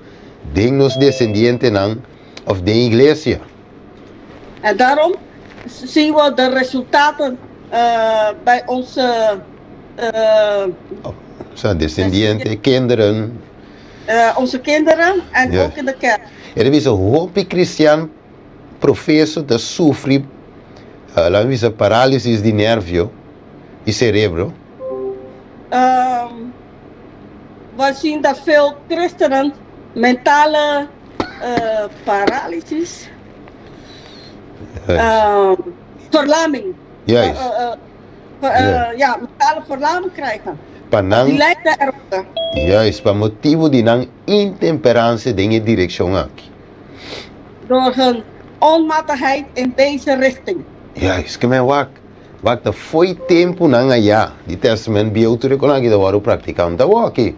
den nos desendientenan òf den iglesia. En daarom zien we de resultaten bij onze Sa desendiente, kinderen. Onze kinderen en ook in de kerk. E ta bisa hopi kristian profeso ta sufri, laat mi bisa parálisis di nervio i cerebro. We zien dat veel christenen mentale paralysis, verlamming, ja, mentale verlamming krijgen. Pa nan, Die lijden eronder. Juist, pa motibu di nan intemperansia den e direkshon aki. Door hun onmatigheid in deze richting. Juist, ke men wak, wak ta fo'i tempunan ayá di Testament Bieu tur e kon aki ta wòrdu praktiká. Un ta wòki.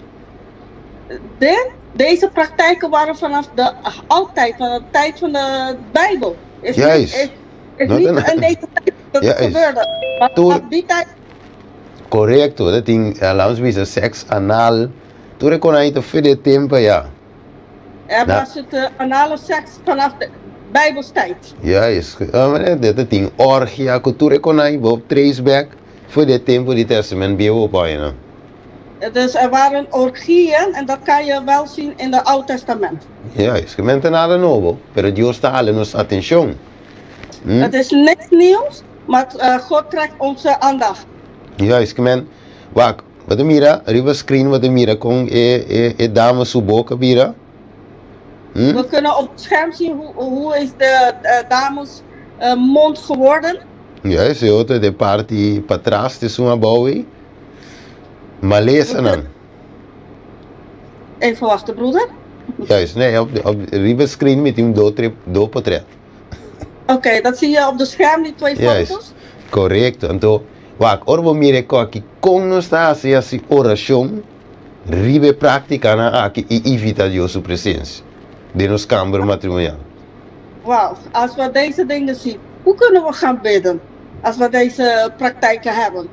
De, deze praktijken waren vanaf de altijd, van de tijd van de Bijbel. Is niet, is, is No niet ta na- in deze tijd dat het gebeurde. Maar vanaf die tijd. Korekto, ta tin, laat ons bisa seks anal, tur e kon ai ta for di e tempu ayá. Er was het anale seks vanaf de Bijbelstijd. Juist, ah, ta tin orgia ku tur e kon ai bo trace back for di e tempu di Testament Bieu op añanan. Dus er waren orgieën en dat kan je wel zien in de Oud Testament. Juist, ke men ta nada nobo, pero Dios ta hala nos atencion. Het is niks nieuws, maar God trekt onze aandacht. Juist, ke men, wak, bo ta mira riba screen, bo ta mira kon e, e, e dame su boka bira. We kunnen op het scherm zien hoe is de dames mond geworden. Juist, e otro de parti patras te sun abou ei. Malesanan. Even wachten, broeder. Juist, nee, op riba screen mi tin un do, tre, do portret. Oké, dat zie je op de scherm, die twee foto's. Korekto. Anto, wak, ora bo mira e koki, kon nos ta hasi hasi orashon riba e práktikanan aki i ivita Dios su presensia den nos kamber matrimonial? Wauw, als we deze dingen zien, hoe kunnen we gaan bidden als we deze praktijken hebben?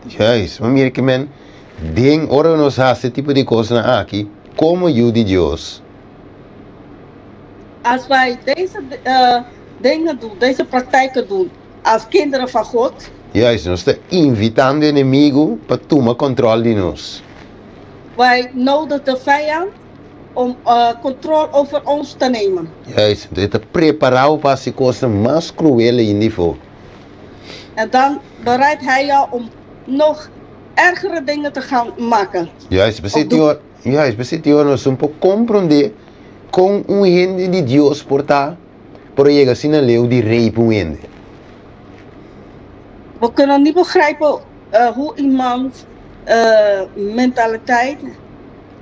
Juist, bo mira ke men den ora nos hasi e tipo di kosnan aki, komo yu di Dios. Als wij deze dingen doen, deze praktijken doen, als kinderen van God. Juist, nos ta invitando enemigu pa tuma control di nos. Wij nodigen de vijand om controle over ons te nemen. Juist, e ta prepará bo pa hasi kosnan mas cruel ainda ifo. En dan bereidt hij jou om nog ergere dingen te gaan maken. Juist, p'esei tin ora, juist, p'esei tin ora nos un por comprende kon un hende di Dios por ta por a yega asina leu di rape un hende. We kunnen niet begrijpen hoe iemand mentaliteit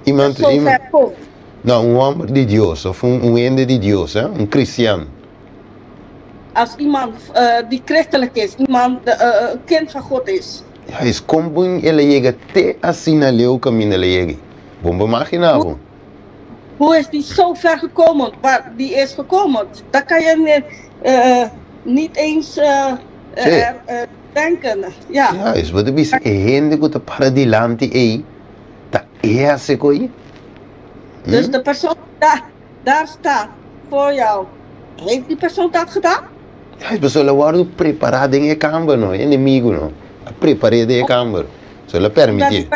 Iemand, zo iemand, ver komt. no, un homber di Dios of un, un hende di Dios, hè, un cristian. Als iemand die christelijk is, iemand een kind van God is. Juist, kon bon el a yega te asina leu kaminda el a yega? Bon bo imagina bo. Hoe is die zo ver gekomen waar die is gekomen? Dat kan je niet eens denken. Ja. Juist, bo ta bisa e hende ku ta para dilanti ei ta e hasi koe? Dus de persoon die daar staat voor jou, heeft die persoon dat gedaan? Juist, pasobra el a wòrdu prepará den e kamber, no? E enemigu, no? A prepar'é den e kamber. So el a permitié.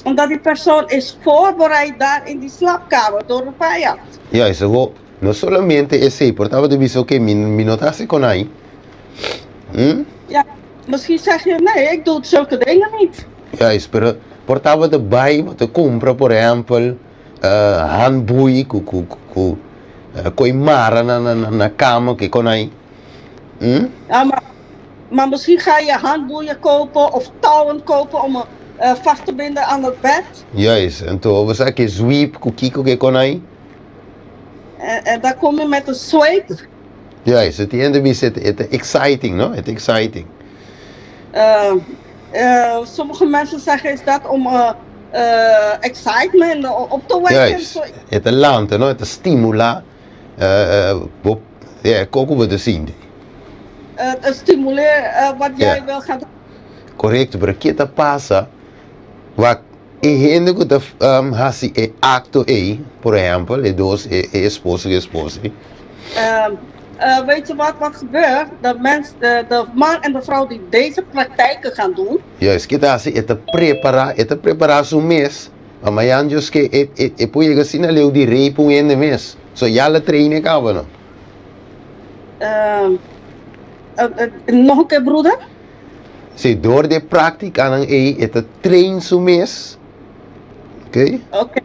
Omdat die persoon is voorbereid daar in die slaapkamer door de vijand. Juist, awo, no solamente esei, por tabata bisa, oké, mi no ta hasi kon ai. Ja, misschien zeg je, nee, ik doe zulke dingen niet. Juist, pero por tabata bai, bo ta kumpra, por ehèmpel, handboei ku ku ku koi mara na na na kama ku e kon ai. Ja, maar misschien ga je handboeien kopen of touwen kopen om vast te binden aan het bed. Juist, anto bo sa ke zwiep ku kiko ku e kon ai. En dan kom je met een zweep. Juist, e tin hende bisa e ta exciting, no? E ta exciting. Sommige mensen zeggen is dat om excitement op te wekken. Juist, e ta lanta, no? E ta stimula. Bo, yeah, kon ku bo ta sinti? Het stimuleer wat jij wil gaan doen. Korekto, pero ke ta pasa wak e hende ku ta hasi e akto ei, por ehèmpel, e dos, e esposo ku e esposa ei. Weet je wat wat gebeurt? De mens, de, de man en de vrouw die deze praktijken gaan doen. Juist, ke ta hasi? E ta prepará, e ta prepará su mes pa mañan Dios ke e, e, e por yega asina leu di rape un hende mes. So ya el a train e kaba no. Nog een keer broeder? Si, door di e práktikanan ei e ta train su mes. Oké? Oké.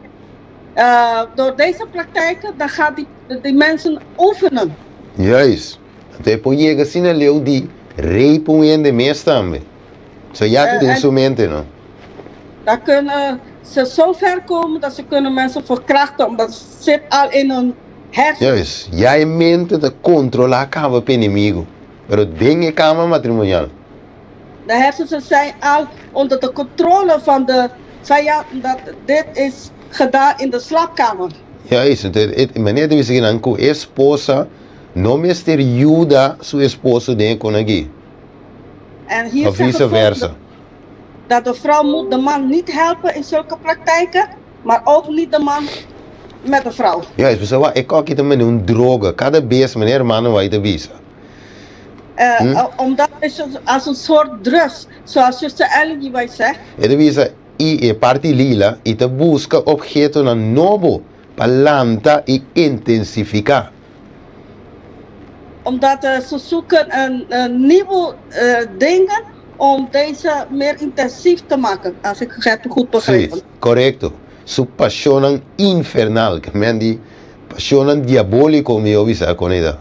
Door deze praktijken dan gaat die, die mensen oefenen. Juist. Anto e por yega asina leu di rape un hende mes tambe. So ya ta den su mente no. Dan kunnen ze zo ver komen dat ze kunnen mensen verkrachten omdat het zit al in hun hersenen. Juist. Ya e mente ta kontrolá kaba p'e enemigo. Pero den e kama matrimonial. De hersenen zijn al onder de controle van de vijand omdat dit is gedaan in de slaapkamer. Juist, entonces e manera ta bisa kinan ku e esposa no mester yuda su esposo den e kon aki. En hier Of zegt het vice versa. volgende, dat de vrouw moet de man niet helpen in zulke praktijken, maar ook niet de man met de vrouw. Juist, pasobra wak e koki ta manera un droga, kada bes manera hermano White ta bisa. Omdat is het als een soort drugs, zoals zuster Ellen G. White zegt. E ta bisa, I e parti lila i ta buska ophetonan nobo pa lanta i intensifiká. Omdat ze zoeken een nieuwe dingen om deze meer intensief te maken, als ik het goed begrijp. Sí, korekto. Su pashonnan infernal, ke men di pashonnan diabóliko mihó bisa kon e ta.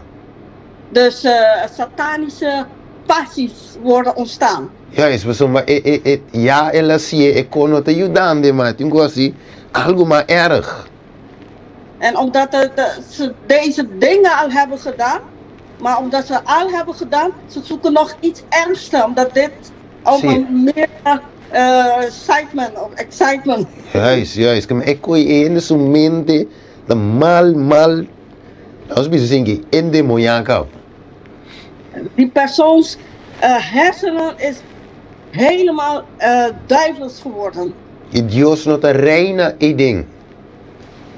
Dus satanische passies worden ontstaan. Juist, pasobra e, e, e, ya el a sié e kon no ta yudando e mas, tin ku hasi algu mas erg. En omdat de, de, ze deze dingen al hebben gedaan, maar omdat ze al hebben gedaan, ze zoeken nog iets ergster, omdat dit om een meer excitement of excitement. Juist, juist. Ke men e koe e hende su mente ta mal, mal, Nos bisa sinki endemoniá kap. Die persoons hersenen is helemaal duivels geworden. I Dios no ta reina eiden.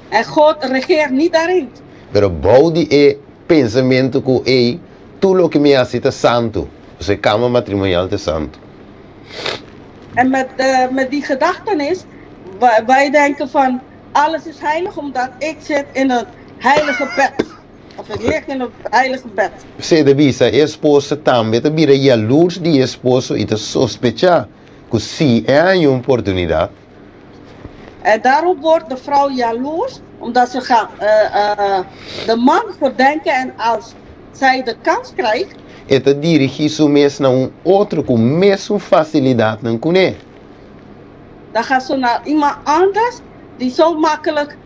En God regeert niet daarin. Pero bou di e pensamentu ku ei, tur loke mi hasi ta santu, pasobra e kama matrimonial ta santu. En met, met die gedachtenis, wij denken van alles is heilig omdat ik zit in het heilige bed. Of ik lig in het heilige bed. P'esei ta bisa, e esposa tambe ta bira yalurs di e esposo i ta sospechá ku si e haña un oportunidat. En daarom wordt de vrouw jaloers, omdat ze gaat de man verdenken en als zij de kans krijgt. E ta dirigí su mes na un otro ku mesun fasilidatnan kuné. Dan gaat ze naar iemand anders die zo makkelijk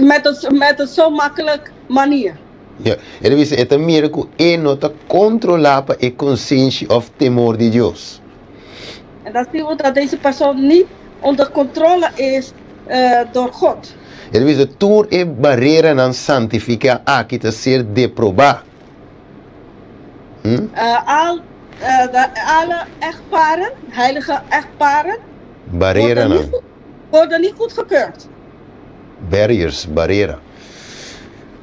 met een, met een zo makkelijk manier. Ja, e ta bisa e ta mira ku e no ta kontrolá pa e konsenshi òf temor di Dios. En dan zien we dat deze persoon niet onder controle is door God. E ta bisa tur e bareranan santifiká aki ta ser deprobá. Hm? Al, de, alle echtparen, heilige echtparen, Bareranan. worden niet, worden niet goedgekeurd. Barriers, barera.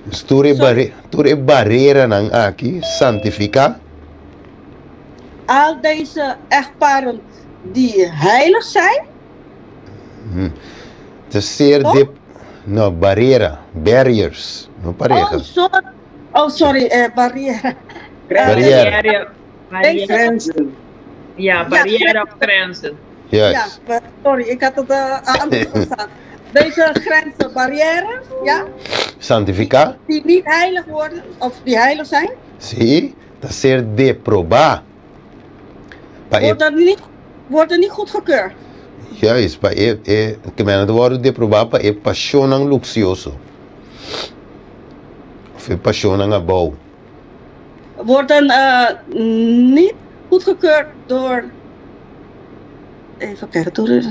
Dus tur e, barre, tur e bareranan aki santifiká. Al deze echtparen die heilig zijn. Ta ser de, no, barera, barriers, no pareha. Oh, sorry, oh, sorry, barrière. Barrière. Barrière. Grenzen. Ja, barrière of grenzen. Juist. Ja, sorry, ik had het anders verstaan. Deze grenzen, barrières, ja. Santifiká. Die niet heilig worden, of die heilig zijn. Sí, ta ser deprobá. Pa e. Worden niet, worden niet goedgekeurd. Juist, pa e, e, ke men ta wòrdu deprobá pa e pashonnan luksioso. Of e pashonnan abou. Worden niet goedgekeurd door. Even kijken, door.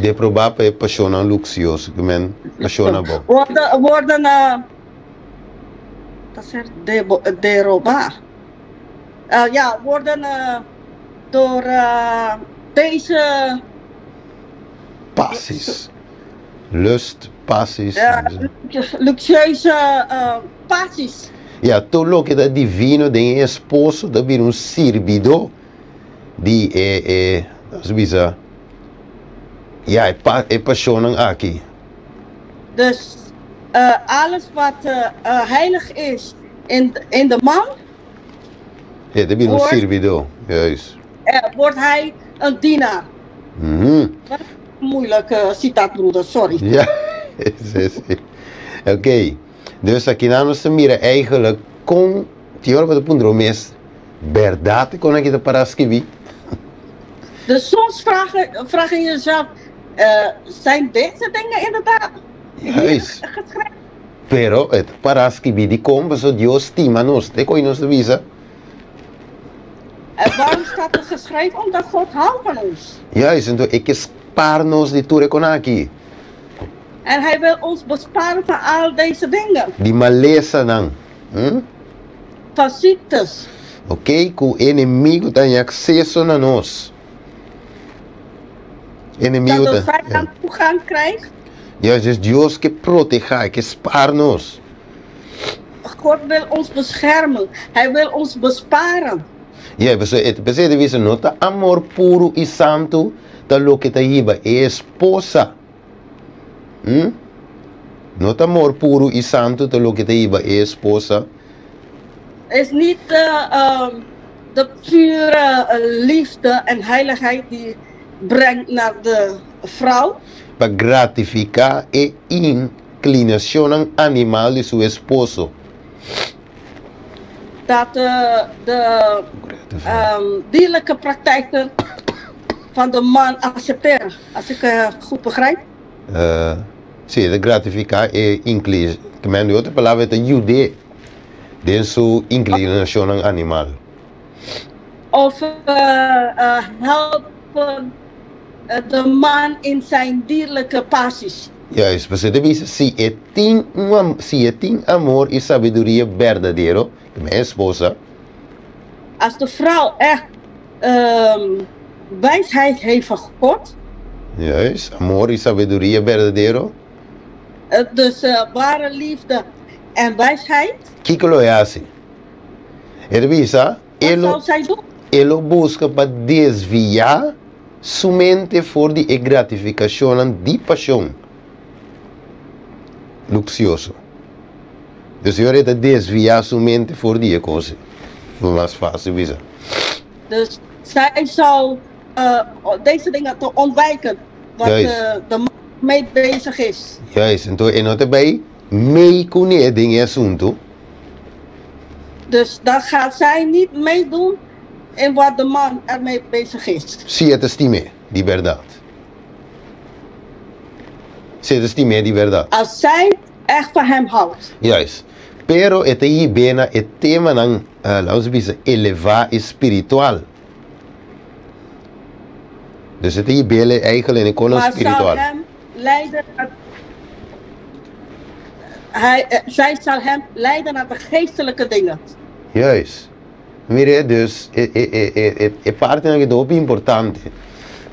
Deprobá pa e pashonnan luksioso, ke men pashonnan bon. Worden, worden uh, ta ser debo, derobá. Uh, ja, worden uh, door uh, deze Passies. Lust, passies. Luxueuze uh, passies. Ja, tur loke ta divino den e esposo ta bira un sirbidó di e, e, nos bisa, ja, e, pa, e pashonnan aki. Dus uh, alles wat uh, heilig is in, in de man. E ta bira un sirbidó, juist. Wordt hij een dienaar. Moeilijk citaat, broeder, sorry. Ja, sí, sí. Oké. Dus akinan nos ta mira eigenlijk kon tin ora bo ta puntra bo mes, bèrdat e kon aki ta pará skibí? Dus soms vraag, vraag je jezelf, zijn deze dingen inderdaad Juist. geschreven? Pero e ta pará skibí dikon? Pasobra Dios stima nos. Te koe nos ta bisa. En waarom staat er geschreven? Omdat God houdt van ons. Juist, enton e ke spaar nos di tur e kon aki. En hij wil ons besparen van al deze dingen. Di malesanan. Hm? Van ziektes. Oké, ku enemigu ta haña akseso na nos. Enemigu ta. Dat de vijand toegang krijgt. Juist, dus Dios ke protehá, e ke spaar nos. God wil ons beschermen. Hij wil ons besparen. Ja, pasobra e ta p'esei ta bisa no ta amor puru i santu ta loke ta hiba e esposa. Hm? No ta amor puru i santu ta loke ta hiba e esposa. Is niet de, de pure liefde en heiligheid die brengt naar de vrouw. Pa gratifiká e inklinashonnan animal di su esposo. Dat de, de dierlijke praktijken van de man accepteren, als ik uh, goed begrijp. Uh, sí, ta gratifiká e inkli, ke men di otro palabra ta yud'é den su inklinashonnan animal. Of uh, uh, helpen de man in zijn dierlijke passies. Juist, pasobra ta bisa si e tin un si e tin amor i sabiduria berdadero, ke men esposa. Als de vrouw echt um, wijsheid heeft van God. Juist, amor i sabiduria berdadero. Dus uh, ware liefde en wijsheid. Kiko lo e hasi? E ta bisa, e lo, e lo buska pa desviá su mente for di e gratifikashonnan di pashon luksioso. Dus e ora e ta desviá su mente for di e kos ei. Mas fásil bisa. Dus zij zal uh, deze dingen te ontwijken, wat de, de man mee bezig is. Juist, entonces e no ta bai mee kuné den e asuntu. Dus dan gaat zij niet meedoen in wat de man ermee bezig is. Si e ta stim'é di bèrdat. Si e ta stim'é di bèrdat. Als zij echt van hem houdt. Juist. Pero e ta hib'é na e temanan, laat ons bisa, elevá i spiritual. Dus e ta hib'é eigenlijk na e konan spiritual. Maar zal hem leiden naar Hij, eh, zij zal hem leiden naar de geestelijke dingen. Juist. Mire, dus e, e, e, e, e, e partinan aki ta hopi importante,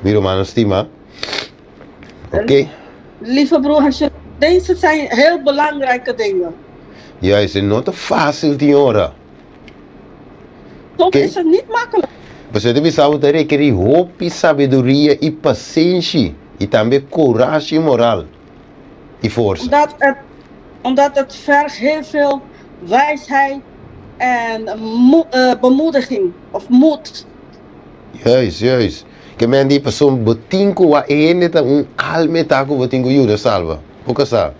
mi rumannan stima. Oké. Lieve broer en zus, deze zijn heel belangrijke dingen. Juist, e no ta fácil tin ora. Soms okay. is het niet makkelijk. Pasobra ta bisa bo ta rekerí hopi sabiduria i pasenshi i tambe kurashi moral. I forsa. Omdat het, omdat het vergt heel veel wijsheid en uh, bemoediging of moed. Juist, juist. Ke men di pasobra bo tin ku wak e hende ta un alma e ta ku bo tin ku yuda salba. Bo ka sa.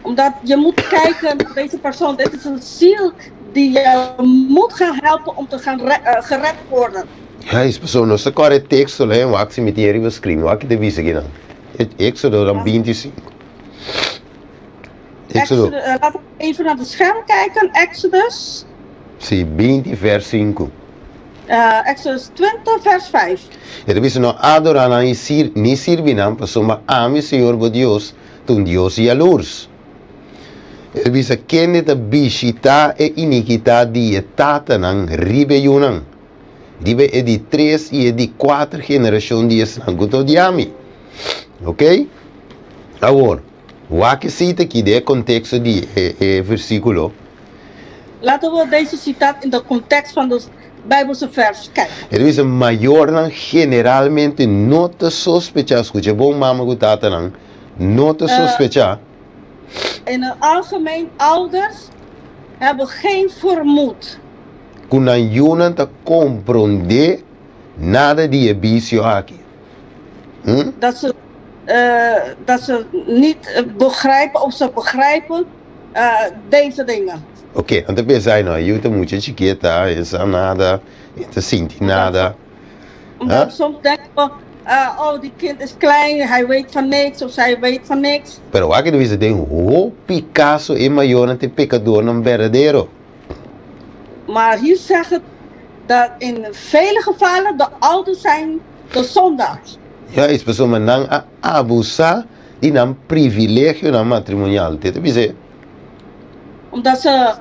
Omdat je moet kijken naar deze persoon. Dit is een ziel die je moet gaan helpen om te gaan uh, gered worden. Juist, pasobra nos ta kòrda e teksto la wak si mi tin riba screen. Wak ki ta bisa kinan. Éxodo dan 25. Éxodo. Exodus, uh, laten we even naar het scherm kijken. Exodus. Sí, 20 vers 5. Exodus 20 vers 5. E ta bisa, No adorá nan i sir, ni sirbi nan, pasobra ami, Señor bo Dios, ta un Dios yalurs. E ta bisa, Kende ta bishitá e inikidat di e tatanan riba e yunan, riba e di tres i e di kuater generashon di esnan ku ta odia mi. Oké? Awor, wak e sita aki den e konteksto di e e versíkulo. Laten we deze citaat in de context van de Bijbelse vers kijken. E ta bisa, Mayornan generalmente no ta sospechá, skucha bon mama ku tatanan, no ta sospechá. In het algemeen, ouders hebben geen vermoed. Ku nan yunan ta komprondé nada di e bisio aki. Hm? Dat ze, dat ze niet begrijpen of ze begrijpen deze dingen. Oké, nan ta pensa, ai no, e yu ta mucha chikita, e sa nada, e ta sinti nada. Omdat soms denken we, oh die kind is klein, hij weet van niks of zij weet van niks. Pero wak e ta bisa den hopi kaso e mayornan ta e pekadornan berdadero. Maar hier zegt het dat in vele gevallen de ouders zijn de zondaars. Juist, pasobra nan a abusá di nan privilegionan matrimonial. Te ta bis'é. Omdat ze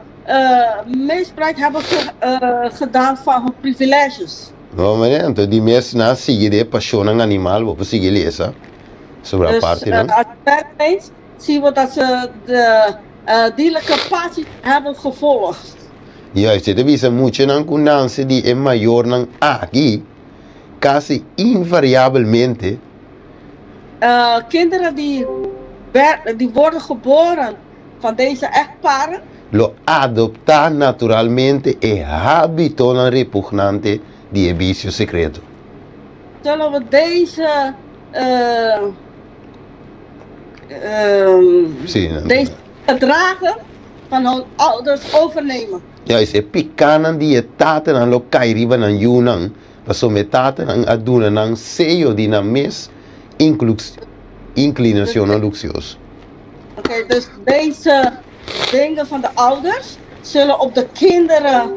misbruik hebben gedaan van hun privileges. No, meneer, anto di mes nan a sigui den e pasionnan animal, bo por sigui lesa sobre Dus apartenan. als je verder leest, zien we dat ze de dierlijke passies hebben gevolgd. Juist, e ta bisa muchanan ku nanse di e mayornan aki, kasi invariabelmente. Kinderen die, die worden geboren van deze echtparen. Lo adoptá naturalmente e hábitonan repugnante di e bisio sekreto. Zullen we deze, Sí, nan. deze gedragen van hun ouders overnemen. Juist, e pikánan di e tatanan lo kai riba nan yunan, pasobra e tatanan a duna nan seyo di nan mes inklinashonnan luksioso. Oké, dus deze dingen van de ouders zullen op de kinderen,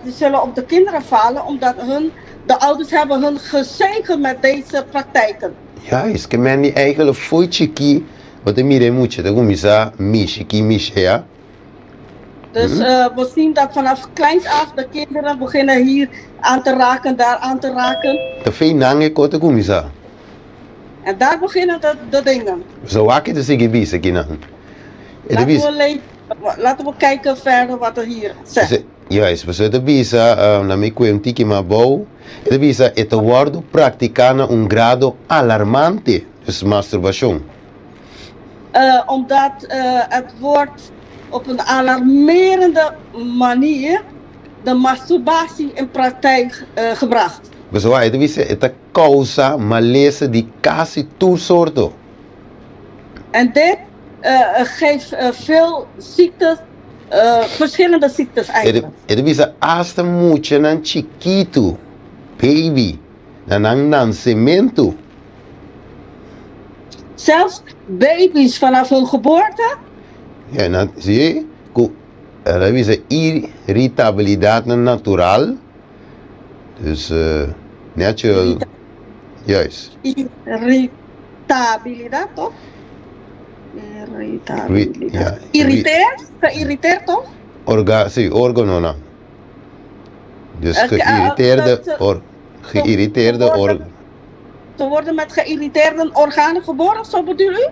die zullen op de kinderen vallen, omdat hun, de ouders hebben hun gezegend met deze praktijken. Juist, ke men di eigenlijk fo'i chikí bo ta mira e mucha ta kuminsá mishi ki mishi aya. Dus we zien dat vanaf kleins af de kinderen beginnen hier aan te raken, daar aan te raken. Ta fei nan e ko ta kuminsá. En daar beginnen de, de dingen. So wak ta sigui bisa kinan. E ta Laten bisa. we, le- laten we kijken verder wat er hier zegt. Juist, pasobra e ta bisa, na mi kue un tiki mas abou, e ta bisa e ta wòrdu praktiká na un grado alarmante, dus masturbashon. Omdat het wordt op een alarmerende manier de masturbatie in praktijk gebracht. Pasobra e ta bisa e ta kousa malesa di kasi tur sorto. En dit geeft veel ziektes, verschillende ziektes eigenlijk. E ta bisa asta muchanan chikitu, baby, na nan nansementu. Zelfs baby's vanaf hun geboorte. Ja, nan si ku e ta bisa irritabilidatnan natural, dus natural, juist. Irritabilidad, toch? Irritabilidad. Ja. Irriteerd? Geïrriteerd, toch? Orga, sí, órganonan. Dus geïrriteerde, or, geïrriteerde or, Ze worden met geïrriteerde organen geboren, zo bedoel u?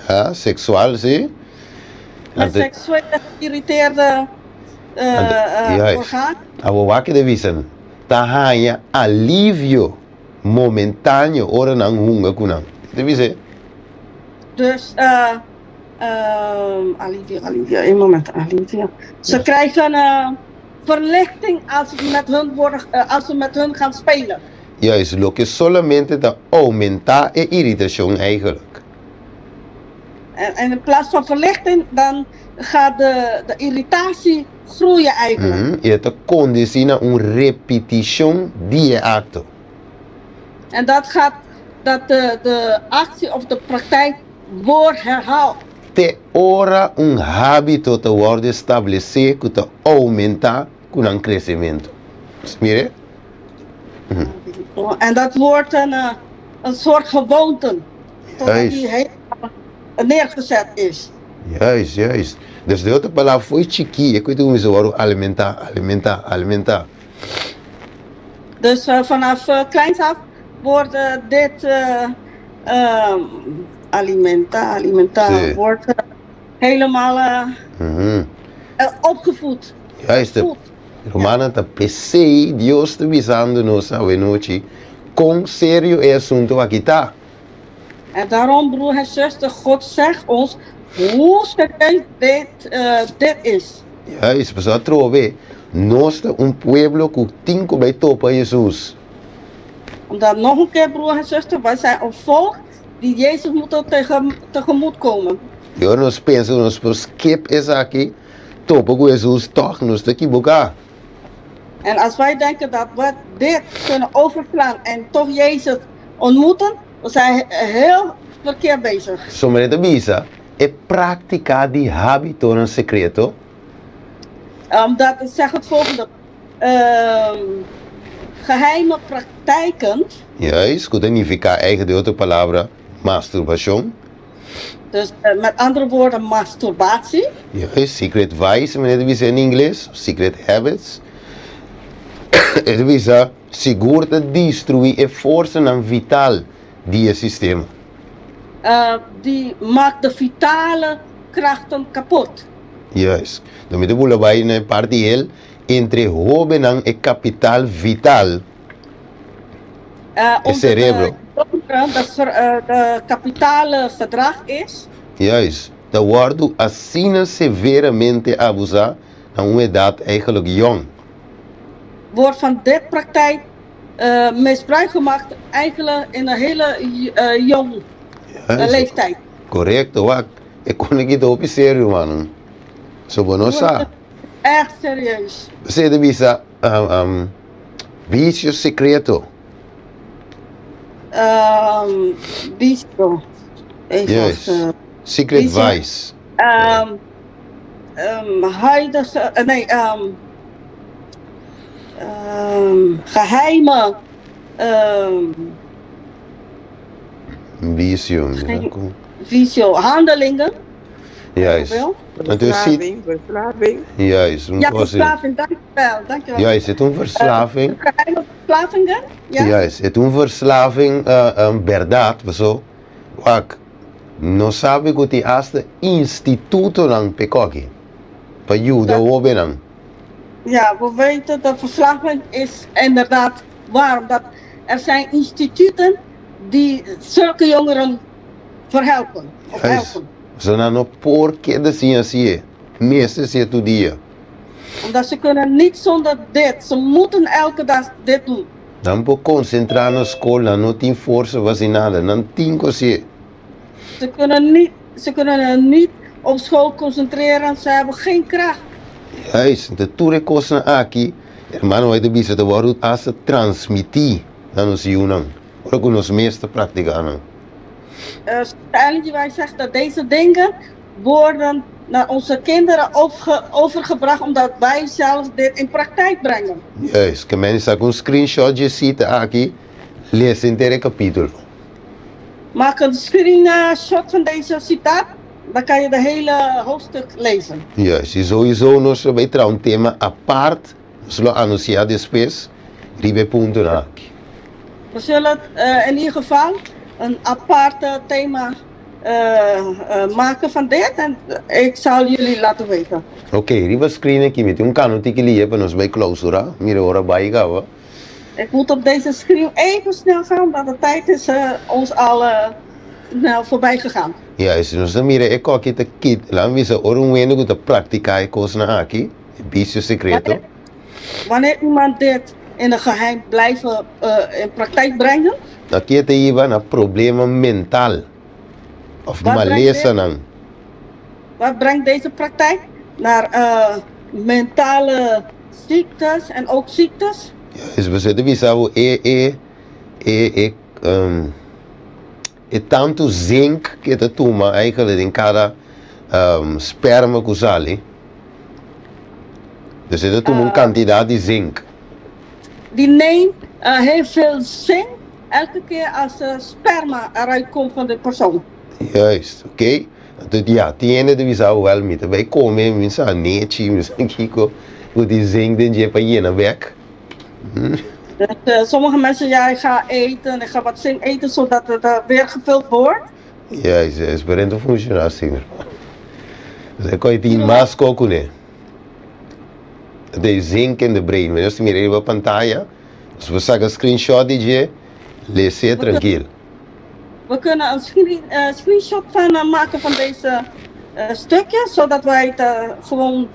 Ja, seksual, sí. Met seksuele geïrriteerde organen. Awor wak e ta bisa nan ta haña alivio momentáneo ora nan hunga ku nan. E ta bisa e. Dus, alivio, alivio, een moment, alivio. Ze krijgen verlichting als ze met hun worden, als ze met hun gaan spelen. Juist, loke solamente ta oumentá e iritashon eigenlijk. En, en in plaats van verlichting, dan gaat de, de irritatie groeien eigenlijk. I e ta kondusí na un repetishon di e akto. En dat gaat dat de, de actie of de praktijk wordt herhaald. Te ora un hábito ta wòrdu establesé ku ta oumentá ku nan kresementu. Mire. En dat wordt een soort gewoonte. Totdat die helemaal neergezet is. Juist, juist. Dus den otro palabra, fo'i chikí e ku ta kuminsá wòrdu alimentá, alimentá, alimentá. Dus vanaf kleins af wordt dit alimentá, alimentá, wordt helemaal opgevoed. Juist. Rumannan, ta p'esei Dios ta bisando nos awenochi kon serio e asuntu aki ta. En daarom, broer en zuster, God zegt ons hoe serieus dit is. Juist, pasobra atrobe nos ta un pueblo ku tin ku bai topa Hesus. Omdat nog een keer, broer en zuster, wij zijn een volk die Jezus moet tegemoet komen. I ora nos pensa ku nos por skip esaki, Topa ku Hesus tòg nos ta kiboká. En als wij denken dat we dit kunnen overslaan en toch Jezus ontmoeten, we zijn heel verkeerd bezig. Sommige ta bisa, e práktika di hábitonan sekreto. Omdat het zegt het volgende, geheime praktijken. Juist, ku ta nifiká eigen den otro palabra, masturbashon. Dus met andere woorden masturbatie. Juist, secret vice, meneer ta bisa in ingles, secret habits. E ta bisa sigur ta destruí e forsanan vital di e sistema. Die maakt de vitale krachten kapot. Juist. Dan mi ta bula bai na e parti hel entre hobennan e kapital vital. E cerebro. De kapitale gedrag is. Juist. Ta wordu asina severamente abusá na un edat eigenlijk jong. Wordt van dit praktijk misbruik gemaakt eigenlijk in een hele jong leeftijd. Korekto, wak. E kos aki ta hopi serio, manan. So bo no sa. Echt serieus. P'esei ta bisa, Vicio secreto. Vicio. Even Yes. wachten. Secret Vicio. vice. Huidige, nee, geheime Vicio. Vicio, handelingen. Juist. Anto e sit. Verslaving, verslaving. Juist, un Ja, kos. verslaving, dankjewel, dankjewel. Juist, e ta un verslaving. Geheime verslavingen, ja. Juist, e ta un verslaving bèrdat, paso wak nos sabi ku tin asta institutonan p'e koki pa yuda hobennan. Ja, we weten dat verslaving is inderdaad waar, omdat er zijn instituten die zulke jongeren verhelpen of helpen. Pasobra nan no por keda sin hasié, mester hasié tur dia. Omdat ze kunnen niet zonder dit, ze moeten elke dag dit doen. Nan por konsentrá na skol, nan no tin forsa pa hasi nada, nan tin ku hasié. Ze kunnen niet, ze kunnen niet op school concentreren, ze hebben geen kracht. Juist, ta tur e kosnan aki, hermano White ta bisa, ta wòrdu asta transmití na nos yunan, ora ku nos mes ta praktiká nan. Ellen G. White zegt dat deze dingen worden naar onze kinderen overgebracht omdat wij zelf dit in praktijk brengen. Juist, ke men sa ku un screenshot dje sita aki, lesa henter e kapítulo. Maak een screenshot van deze citaat, dan kan je de hele hoofdstuk lezen. Juist, i souiso nos lo bai traha un tema apart, nos lo anunsiá despues riba e puntonan aki. We zullen in ieder geval een apart thema maken van dit en ik zal jullie laten weten. Ok, riba screen aki mi tin un kano tiki lia pa nos bai clausura, mira ora bai kaba. Ik moet op deze screen even snel gaan, want de tijd is ons al snel voorbij gegaan. Juist, nos ta mira e koki ta kit, laat mi bisa ora un hende ku ta praktiká e kosnan aki, e bisio sekreto. Wanneer iemand dit in een geheim blijven in praktijk brengen. Aki e ta hiba na problema mental of malesanan. Wat brengt deze praktijk? Naar mentale ziektes en ook ziektes. Juist, boso ta bisa bo e e e e e tantu zink ke ta tuma eigenlijk den kada sperma ku sali. Dus e ta tuma un kantidat di zink. Die neemt heel veel zink elke keer als de sperma eruit komt van de persoon. Juist, oké. Anto ya, tin hende ta bisa wèl mi ta bai kome, mi sa nechi, mi sa kiko, ku tin zink den dje pa yena bèk. Dus sommige mensen, ja, ik ga eten, ik ga wat zink eten zodat het weer gevuld wordt. Juist, juist, pero e no ta funciona asina. Dus e koi tin mas ko kuné. De zink in de brain. Wanneer nos ta mira riba pantaya, nos por saka screenshot di dje, les'é trankil. We kunnen een screen, screenshot van maken van deze stukje, zodat wij het gewoon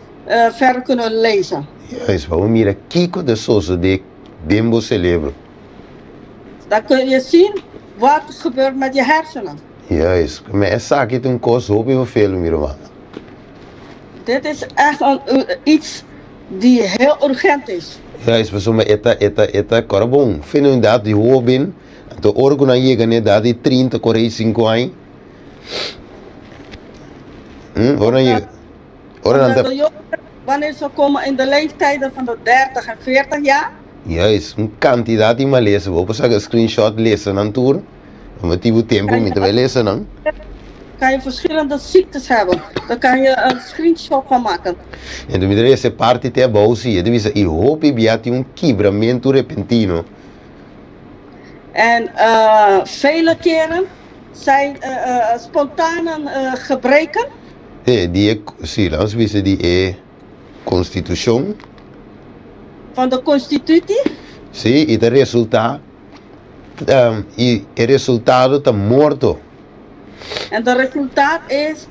verder kunnen lezen. Juist, pa bo mira kiko ta sosodé den bo celebro. Dan kun je zien wat gebeurt met je hersenen. Juist, ma esaki ta un kos hopi vervelend, mi ruman. Dit is echt een, iets die heel urgent is. Juist, pasobra e ta, e ta, e ta kòrda bon. Fin un edat di hóben, anto ora ku nan yega na edat di trinta, kuarenta i sinku aña, hm, ora nan yega, ora nan ta. Omdat de jongeren, wanneer ze komen in de leeftijden van de 30 en 40 jaar. Juist, un kantidat di malesa. Bo por saka screenshot lesa nan tur. Pa motibu tempu mi ta bai lesa nan. Kan je verschillende ziektes hebben. Daar kan je een screenshot van maken. Enton mi ta lesa e parti te abou si. E ta bisa, I hopi bia tin un kibramentu repentino. En vele keren zijn spontane gebreken. E, di e, si, laat ons bisa di e konstitushon. Van de constitutie. Si, i ta resultá, i e resultado ta morto. En de resultaat is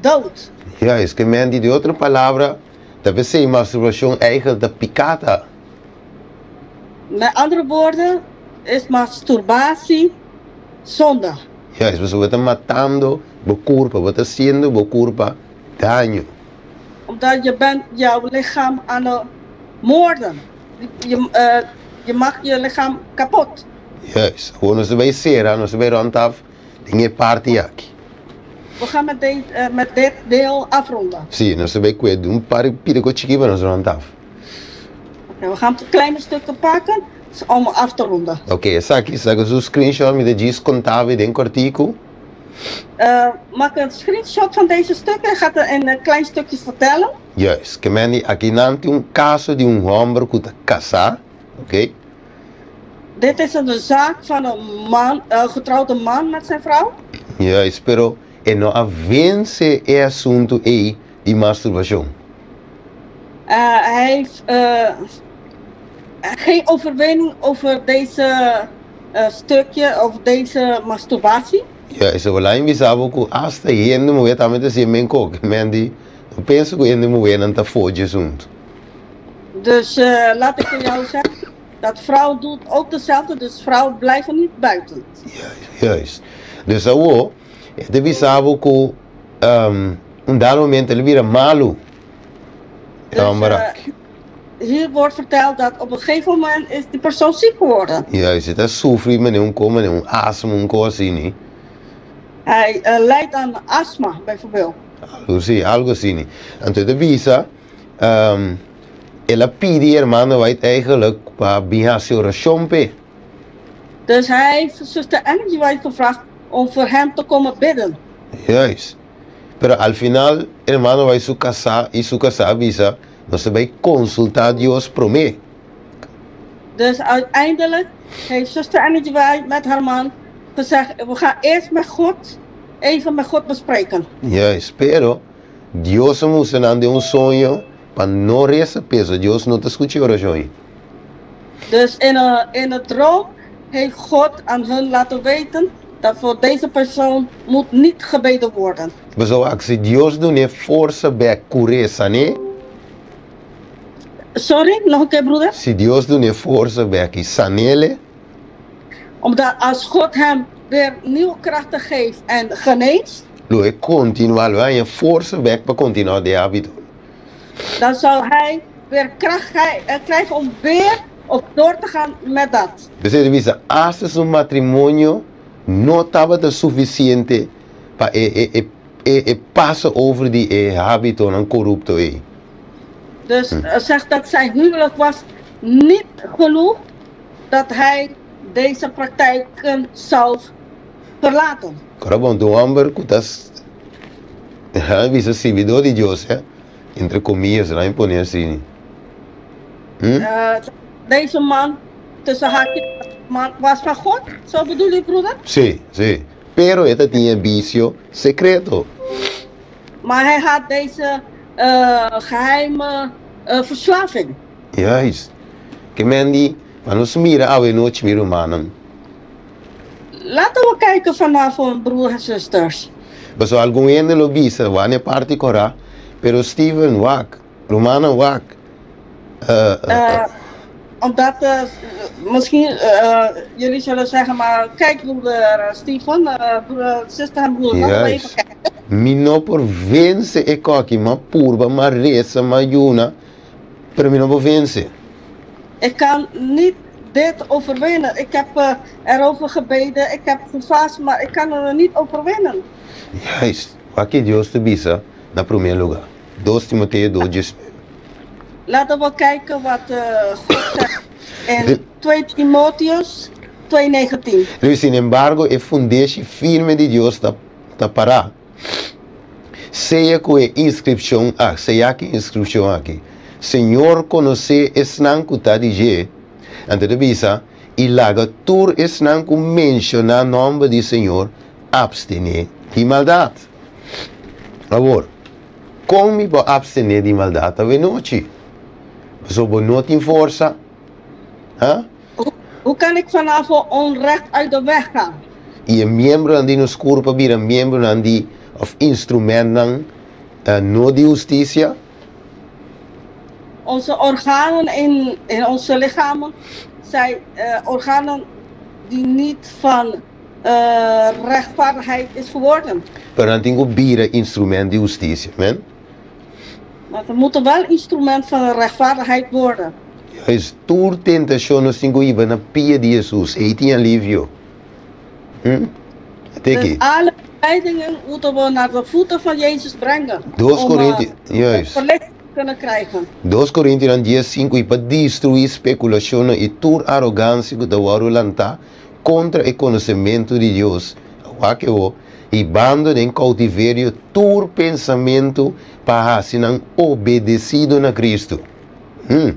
dood. Juist, ke men di di otro palabra, ta p'esei masturbashon eigel ta piká ta. Met andere woorden is masturbatie zonde. Juist, pasobra bo ta matando bo kurpa, bo ta hasiendo bo kurpa daño. Omdat je bent jouw lichaam aan het moorden. Je, je maakt je lichaam kapot. Juist, awor nos ta bai sera, nos ta bai rond af den e parti aki. We gaan met, de, met dit deel afronden. Sí, nos ta bai kue un par di pida ku chiki pa nos rond af. Oké, we gaan kleine stukken pakken om af te ronden. Oké, esaki, saka su screenshot, mi ta djis konta bo den kòrtiku. Maak een screenshot van deze stukken en gaat in een klein stukje vertellen. Juist, ke men di akinan tin un kaso di un hòmber ku ta kasá, oké. Dit is een zaak van een man, een getrouwde man met zijn vrouw. Juist, pero e no a vense e asuntu ei di masturbashon. Hij heeft geen overwinning over deze stukje of deze masturbatie. Juist, awor laat mi bisa bo ku asta hende muhé tambe ta siña men kok. Men di, no pensa ku hende muhénan ta for dje asuntu. Dus laat ik jou zeggen dat vrouw doet ook dezelfde, dus vrouw blijven niet buiten. Juist, juist. Dus awor, e ta bisa bo ku un dado momento el a bira malu. Dus hier wordt verteld dat op een gegeven moment is die persoon ziek geworden. Juist, e ta sufri manera un ko, manera un asma, un kos asini. Hij lijdt aan astma, bijvoorbeeld. Algo si, algo asini. Anto e ta bisa, el a pidi hermano White eigenlijk pa bin hasi orashon p'e. Dus hij heeft zuster Angie White gevraagd om voor hem te komen bidden. Juist. Pero al final hermano bai su kasá i su kasá a bisa, Nos ta bai konsultá Dios promé. Dus uiteindelijk heeft zuster Annie White met haar man gezegd, we gaan eerst met God, even met God bespreken. Juist, pero Dios a mustra nan den un soño pa no resa peso, Dios no ta skucha e orashon ei. Dus in een, in een droom heeft God aan hun laten weten dat voor deze persoon moet niet gebeden worden. Pasobra wak, si Dios dun'é forsa bek ku resa n'é. Sorry, nog een keer broeder? Si Dios dun'é forsa bek i san'é. Omdat als God hem weer nieuwe krachten geeft en geneest. Lo e kontinuá, lo e haña forsa bek pa kontinuá den e hábito. Dan zal hij weer kracht krijgen om weer op door te gaan met dat. P'esei ta bisa, asta su matrimonio no tabata sufisiente pa e e e e pasa over di e hábitonan korupto ei. Dus zegt dat zijn huwelijk was niet genoeg dat hij deze praktijken zou verlaten. Kòrda bon, ta un hòmber ku ta bisa sirbidó di Dios, hè? Entre komillas, laat mi pone asina. Hm? Deze man, tussen haakjes, man was van God, zo bedoel je, broeder? Sí, sí. Pero e ta tin e bisio sekreto. Maar hij had deze geheime verslaving. Juist. Ke men di, Pa nos mira awe nochi, mi rumannan. Laten we kijken vanavond, broer en zusters. Pasobra algun hende lo bisa, Wak na e parti korá, pero Steven, wak, rumannan, wak. Omdat misschien jullie zullen zeggen, maar kijk broeder Steven, broer, zuster en broer, laten we even kijken. Mi no por vense e koki, m'a purba, m'a resa, m'a yuna, pero mi no por vense. Ik kan niet dit overwinnen. Ik heb erover gebeden, ik heb gevast, maar ik kan er niet overwinnen. Juist, wak ki Dios ta bisa na promé lugá. Dos Timoteo dos diesnuebe. Laten we kijken wat God zegt in 2 Timotheus 2:19. Riba, sin embargo, e fundeshi firme di Dios ta ta pará. Sea ku e inskripshon a sea ku e inskripshon aki, Señor konosé esnan ku ta di dje, anto ta bisa, i laga tur esnan ku menshoná nòmber di Señor apstené di maldat. Awor, kon mi por apstené di maldat awenochi? Pasobra bo no tin forsa. Ha? Hoe kan ik vanavond onrecht uit de weg gaan? I e miembronan di nos kurpa bira miembronan di òf instrumentnan no di hustisia. Onze organen in in onze lichamen zijn organen die niet van rechtvaardigheid is geworden. Pero nan tin ku bira instrument di hustisia, amen. Maar ze moeten wel instrument van rechtvaardigheid worden. Juist, tur tentashon nos tin ku hiba na pia di Hesus, ei tin alivio. Hm? Te Dus alle verleidingen moeten we naar de voeten van Jezus brengen. Dos om Korinti, juist. verlichting te kunnen krijgen. Dos Korintinan dies sinku i pa destruí spekulashonnan i tur arogansia ku ta wòrdu lantá kontra e konosementu di Dios, wak e wo, hibando den koutiverio tur pensamentu pa hasi nan obedesido na Kristu. Hm.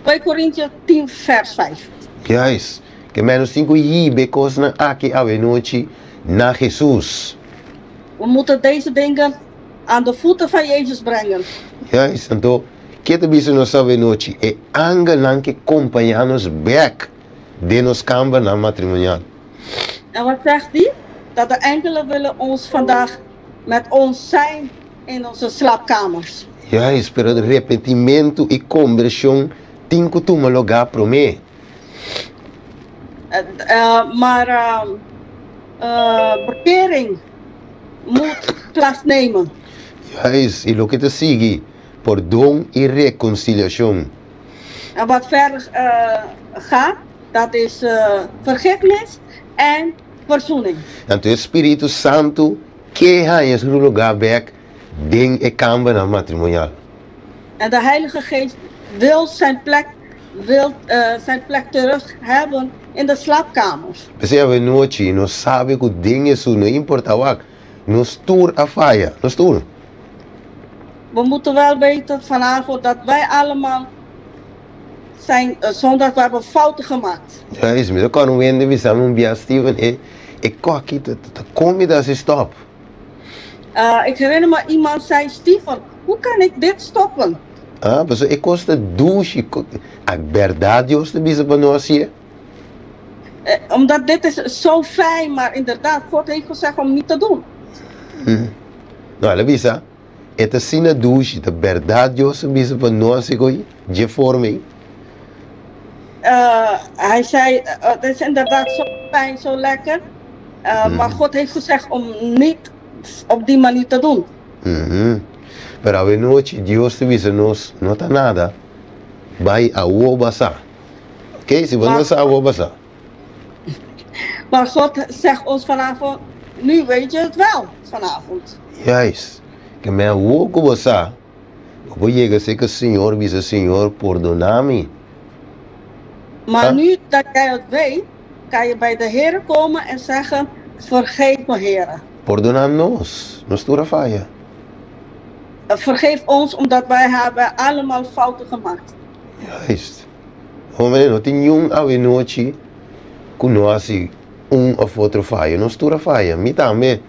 2 Korintio tin vers vijf. Juist. Ke ménos tin ku hiba e kosnan aki awenochi na Hesus. We moeten deze dingen aan de voeten van Jezus brengen. Juist. Anto, ke ta bisa nos awenochi? E angelnan ke kompañá nos bèk den nos kambernan matrimonial. En wat zegt die? Dat de engelen willen ons vandaag met ons zijn in onze slaapkamers. Juist, pero repentimentu i kombershon tin ku tuma lugá promé. Maar bekering moet plaatsnemen. Juist, i loke ta sigui, pordon i rekonsiliashon. En wat verder gaat, dat is vergiffenis en verzoening. Anto e Spiritu Santu ke haña su lugá bèk den e kambernan matrimonial. En de Heilige Geest wil zijn plek, wil zijn plek terug hebben in de slaapkamers. P'esei awenochi nos sabi ku den Hesus no importa wak, nos tur a faya, nos tur. We moeten wel weten vanavond dat wij allemaal zijn zondag, we hebben fouten gemaakt. Juist, mi ta kòrda un hende bisa mi un bia, Steven, e e kòki ta ta kon mi ta hasi stòp? Ik herinner me iemand zei, Steven, hoe kan ik dit stoppen? Ah, pasobra e kos ta dushi, a bèrdat Dios ta bisa pa no hasié? Omdat dit is zo fijn, maar inderdaad, God heeft gezegd om niet te doen. No, el a bisa, E ta asina dushi, ta bèrdat Dios a bisa pa no hasi ko'i dje forma ei? Hij zei, het is inderdaad zo fijn, zo lekker, maar God heeft gezegd om niet op die manier te doen. Pero awenochi Dios ta bisa nos no ta nada, bai awo basa. Oké, si bo no sa awo basa. Maar God zegt ons vanavond, nu weet je het wel vanavond. Juist, ke men awo ku bo sa. Bo por yega serka Señor bisa, Señor, pordoná mi. Maar nu dat jij het weet, kan je bij de Heere komen en zeggen, Vergeef me, Heere. Pordoná nos, nos tur a faya. Vergeef ons, omdat wij hebben allemaal fouten gemaakt. Juist. Hombre, no tin niun awenochi ku no hasi un of otro fayo. Nos tur a faya. Mi tambe.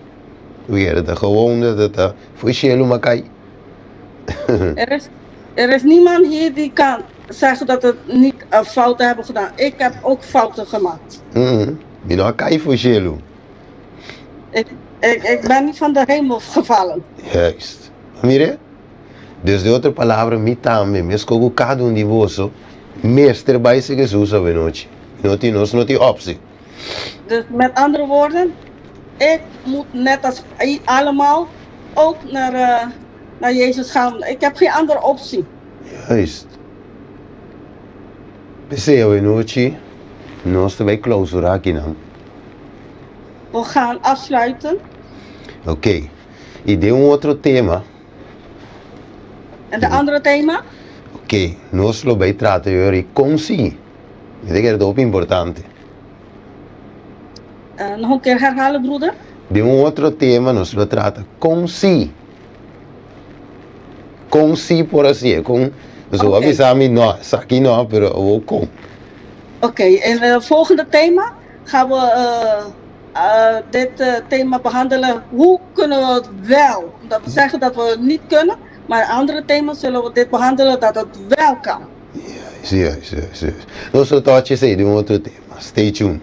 Weer, ta gewoon dat ta fo'i shelu m'a kai. Er is, er is niemand hier die kan zeggen dat het niet fouten hebben gedaan. Ik heb ook fouten gemaakt. Mi no a kai fo'i shelu. Ik, ik, ik ben niet van de hemel gevallen. Juist. Mire? Dus den otro palabra, mi tambe, meskos ku kada un di boso, mester bai si Jesus awenochi. No tin, nos no tin opsi. Dus met andere woorden, ik moet net als allemaal ook naar, naar Jezus gaan. Ik heb geen andere optie. Juist. P'esei awenochi nos ta bai klausurá akinan. We gaan afsluiten. Oké. I den un otro tema. En de andere tema? Oké, nos lo bai trata yori kon si. Mi ta kere ta hopi importante. Nog un keer herhalen, broeder? Den un otro tema nos lo trata kon si. Kon si por hasié. Kon, pasobra bo a bisa mi no, esaki no, pero awor kon. Oké, in het volgende tema gaan we dit thema behandelen. Hoe kunnen we het wel? Omdat we zeggen dat we het niet kunnen, maar in andere thema's zullen we dit behandelen dat het wel kan. Juist, juist, juist, juist. Nos lo touch esei den un otro tema. Stay tuned.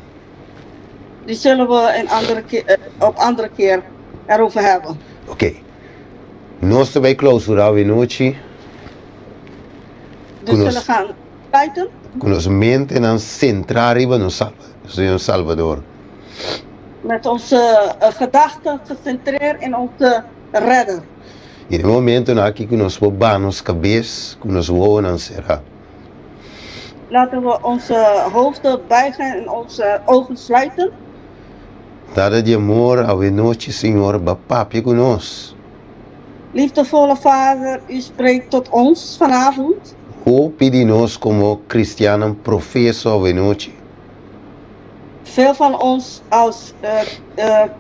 Die zullen we een andere keer, op andere keer erover hebben. Oké. Nos ta bai clausura awe nochi. We zullen gaan sluiten. Ku nos mentenan sentrá riba nos Señor Salbador. Met onze gedachten gecentreerd in onze Redder. I den momentonan aki ku nos por baha nos kabes, ku nos wowonan será. Laten we onze hoofden buigen en onze ogen sluiten. Tata di amor, awe nochi Señor ba papia ku nos. Liefdevolle Vader, U spreekt tot ons vanavond. Hopi di nos komo kristiannan profeso awe nochi. Veel van ons als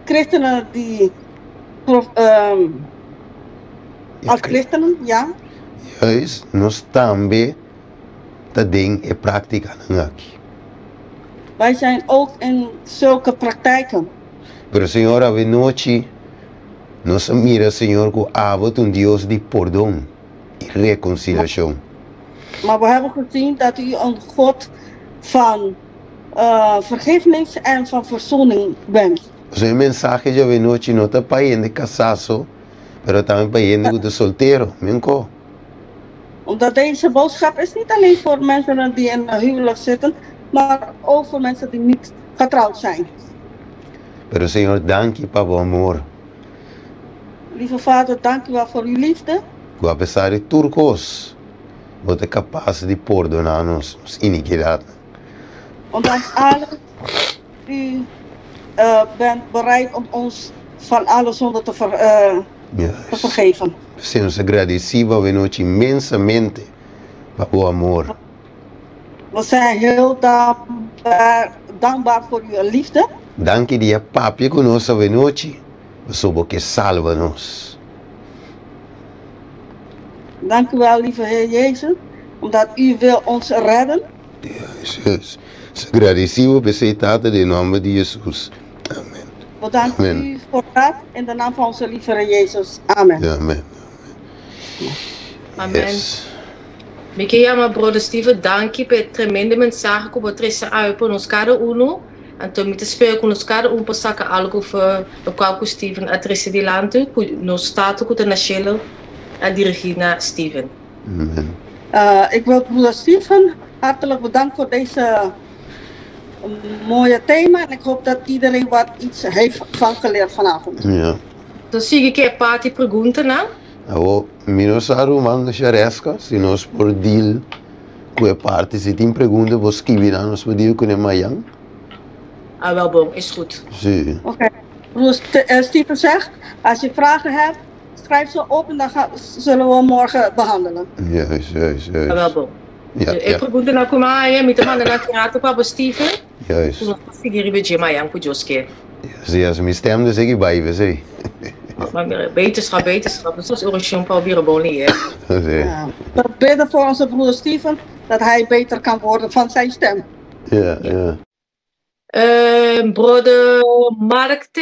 christenen die als christenen, ja. Juist, nos tambe ta den e práktikanan aki. Wij zijn ook in zulke praktijken. Pero Señor, awe nochi nos a mira, Señor, ku abo ta un Dios di pordon i rekonsiliashon. Maar we hebben gezien dat u een God van vergiffenis en van verzoening bent. Pasobra e mensahe djawe nochi no ta pa hende kasá so, pero tambe pa hende ku ta soltero. Menko? Omdat deze boodschap is niet alleen voor mensen die in een huwelijk zitten, maar ook voor mensen die niet getrouwd zijn. Pero Señor, danki pa bo amor. Lieve Vader, dank u wel voor uw liefde. Ku apesar di tur kos, bo ta kapas di pordoná nos nos inikidatnan. Ondanks alles, u bent bereid om ons van alle zonde te te vergeven. P'esei nos ta gradisí bo awenochi inmensamente pa bo amor. We zijn heel dankbaar, dankbaar voor uw liefde. Danki di a papia ku nos awenochi, pasobra bo ke salba nos. Dank u wel, lieve Heer Jezus, omdat u wil ons redden. Jezus. Nos ta gradisí bo p'esei, Tata, den nòmber di Jesus. Amen. We danken u voor dat in de naam van onze lieve Heer Jezus. Amen. Amen. Amen. Yes. Mi ke yama Brother Steven danki pa e tremendo mensahe ku bo trese awe pa nos kada uno. Anto mi ta spera ku nos kada un por saka algu for lokual ku Steven a trese dilanti ku nos Tata ku ta na shelu a dirigí na Steven. Amen. Ik wil broeder Steven hartelijk bedanken voor deze mooie thema en ik hoop dat iedereen wat iets heeft van geleerd vanavond. Ja. Nos sigui ku e parti preguntanan. Awor, mi no sa ruman Shareska si nos por deal ku e parti. Si tin pregunta bo skibi nan, nos por deal kuné mayan. Ah, wel bon, is goed. Si. Oké. Broer Steven zegt, als je vragen hebt, Schrijf ze op en dan gaan, zullen we morgen behandelen. Juist, juist, juist. Wel bon. Ja, E ja. preguntanan ku mi a haña, mi ta manda nan trato pa bo Steven. Juist. Ku nos ta sigui riba dje mañan ku Dios kier. Yes, yes. Mi stem dus aki bai p'esei. Maar mira, beterschap, beterschap. Nos hasi orashon pa bo bira bon lier. Sí. Ja. We bidden voor onze broeder Steven dat hij beter kan worden van zijn stem. Ja, ja. Brother Mark T.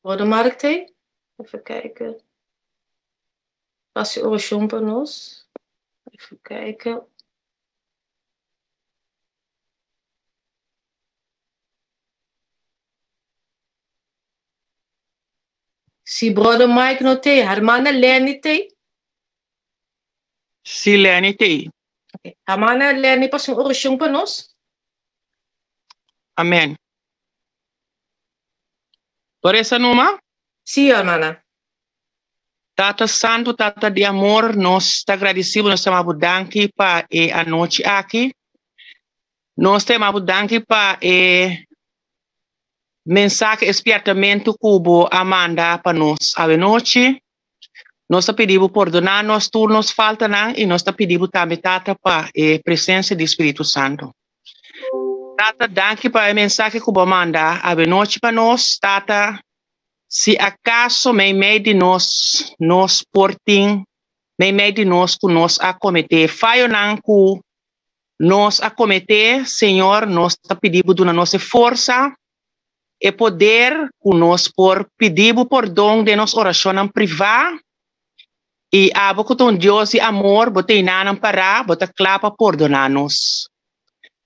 Brother Mark T. Even kijken. Hasi orashon pa nos. Even kijken. Si brother Mike no t'ei, hermana Lenny t'ei? Si Lenny t'ei. Okay. Hermana Lenny, pasa un orashon pa nos. Amen. Por esa numa? Si, hermana. Tata Santu, Tata di amor, nos ta gradisi bo, nos ta yama bo danki pa e anochi aki. Nos ta yama bo danki pa e mensahe, e spiertamentu ku bo a manda pa nos awenochi. Nos ta pidi bo pordoná nos tur nos faltanan i nos ta pidi bo tambe, Tata, pa e presensia di Spiritu Santu. Tata, danki pa e mensahe ku bo a manda awenochi pa nos. Tata, si akaso meimei di nos nos por tin meimei di nos ku nos a kometé fayonan ku nos a kometé, Señor, nos ta pidi bo duna nos e forsa, e poder ku nos por pidi bo pordon den nos orashonnan privá. I abo ku ta un Dios di amor, bo ta einanan pará, bo ta kla pa pordoná nos.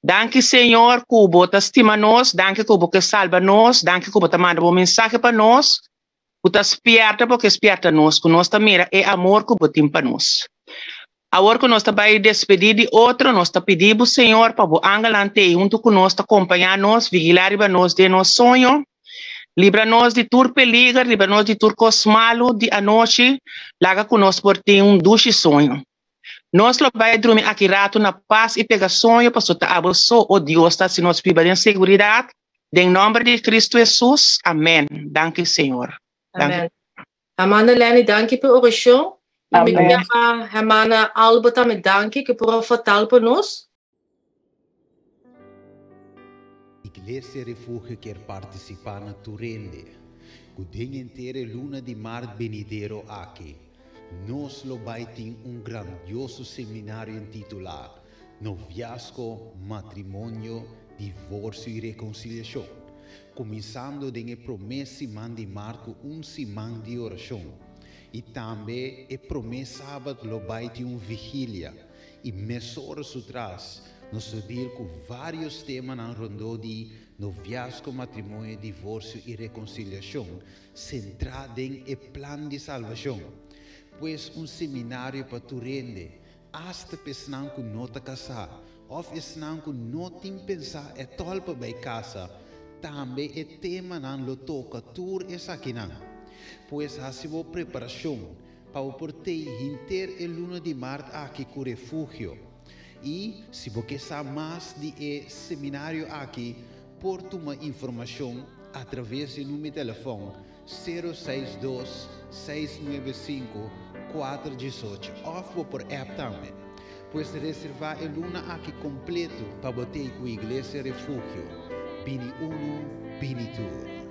Danki Señor ku bo ta stima nos, danki ku bo ke salba nos, danki ku bo ta manda bo mensahe pa nos, ku ta spierta bo ke spierta nos, ku nos ta mira e amor ku bo tin pa nos. Awor ku nos ta bai despedí di otro, nos ta pidi bo Señor pa bo angelnan t'ei huntu ku nos ta kompañá nos, vigilá riba nos den nos soño, libra nos di tur peliger, libra nos di tur kos malu di anochi, laga ku nos por tin un dushi soño. Nos lo bai drumi aki ratu na pas i pega soño, pasobra ta abo so, o Dios, ta hasi nos biba den seguridat. Den nomber di Cristo Hesus, amen. Danki, Señor. Danki. Amen. Hermana Lenny, danki pa e orashon. I mi Amen. yama Hermana Alba tambe danki ku por a fatal pa nos. Iglesia Refugio kier partisipá na tur hende ku den henter e luna di mart benidero aki Nos lo bai tin un grandioso seminario intitulá Noviazgo, Matrimonio, Divorcio y Reconciliacion, cuminsando den e promé siman di mart cu un siman di oracion. Y tambe e promé sabat lo bai tin un vigilia y mesora su tras nos lo deal cu varios temanan rondó di noviazgo, matrimonio, divorcio y reconciliacion Sentrá den e plan di salbashon. Pues un seminario pa tur hende, asta pa esnan ku no ta kasá òf esnan ku no tin pensá ètòl pa bai kasa, tambe e temanan lo toka tur esakinan. Pues hasi bo preparashon pa bo por tei henter e luna di mart aki ku Refugio. I si bo ke sa mas di e seminario aki, Por tuma informashon atraves di number telefòn sero seis dos, seis nuebe sinku, kuater diesocho òf bo por app tambe. Pues reservá e luna aki kompleto pa bo tei ku Iglesia Refugio. Bini unu, bini tur.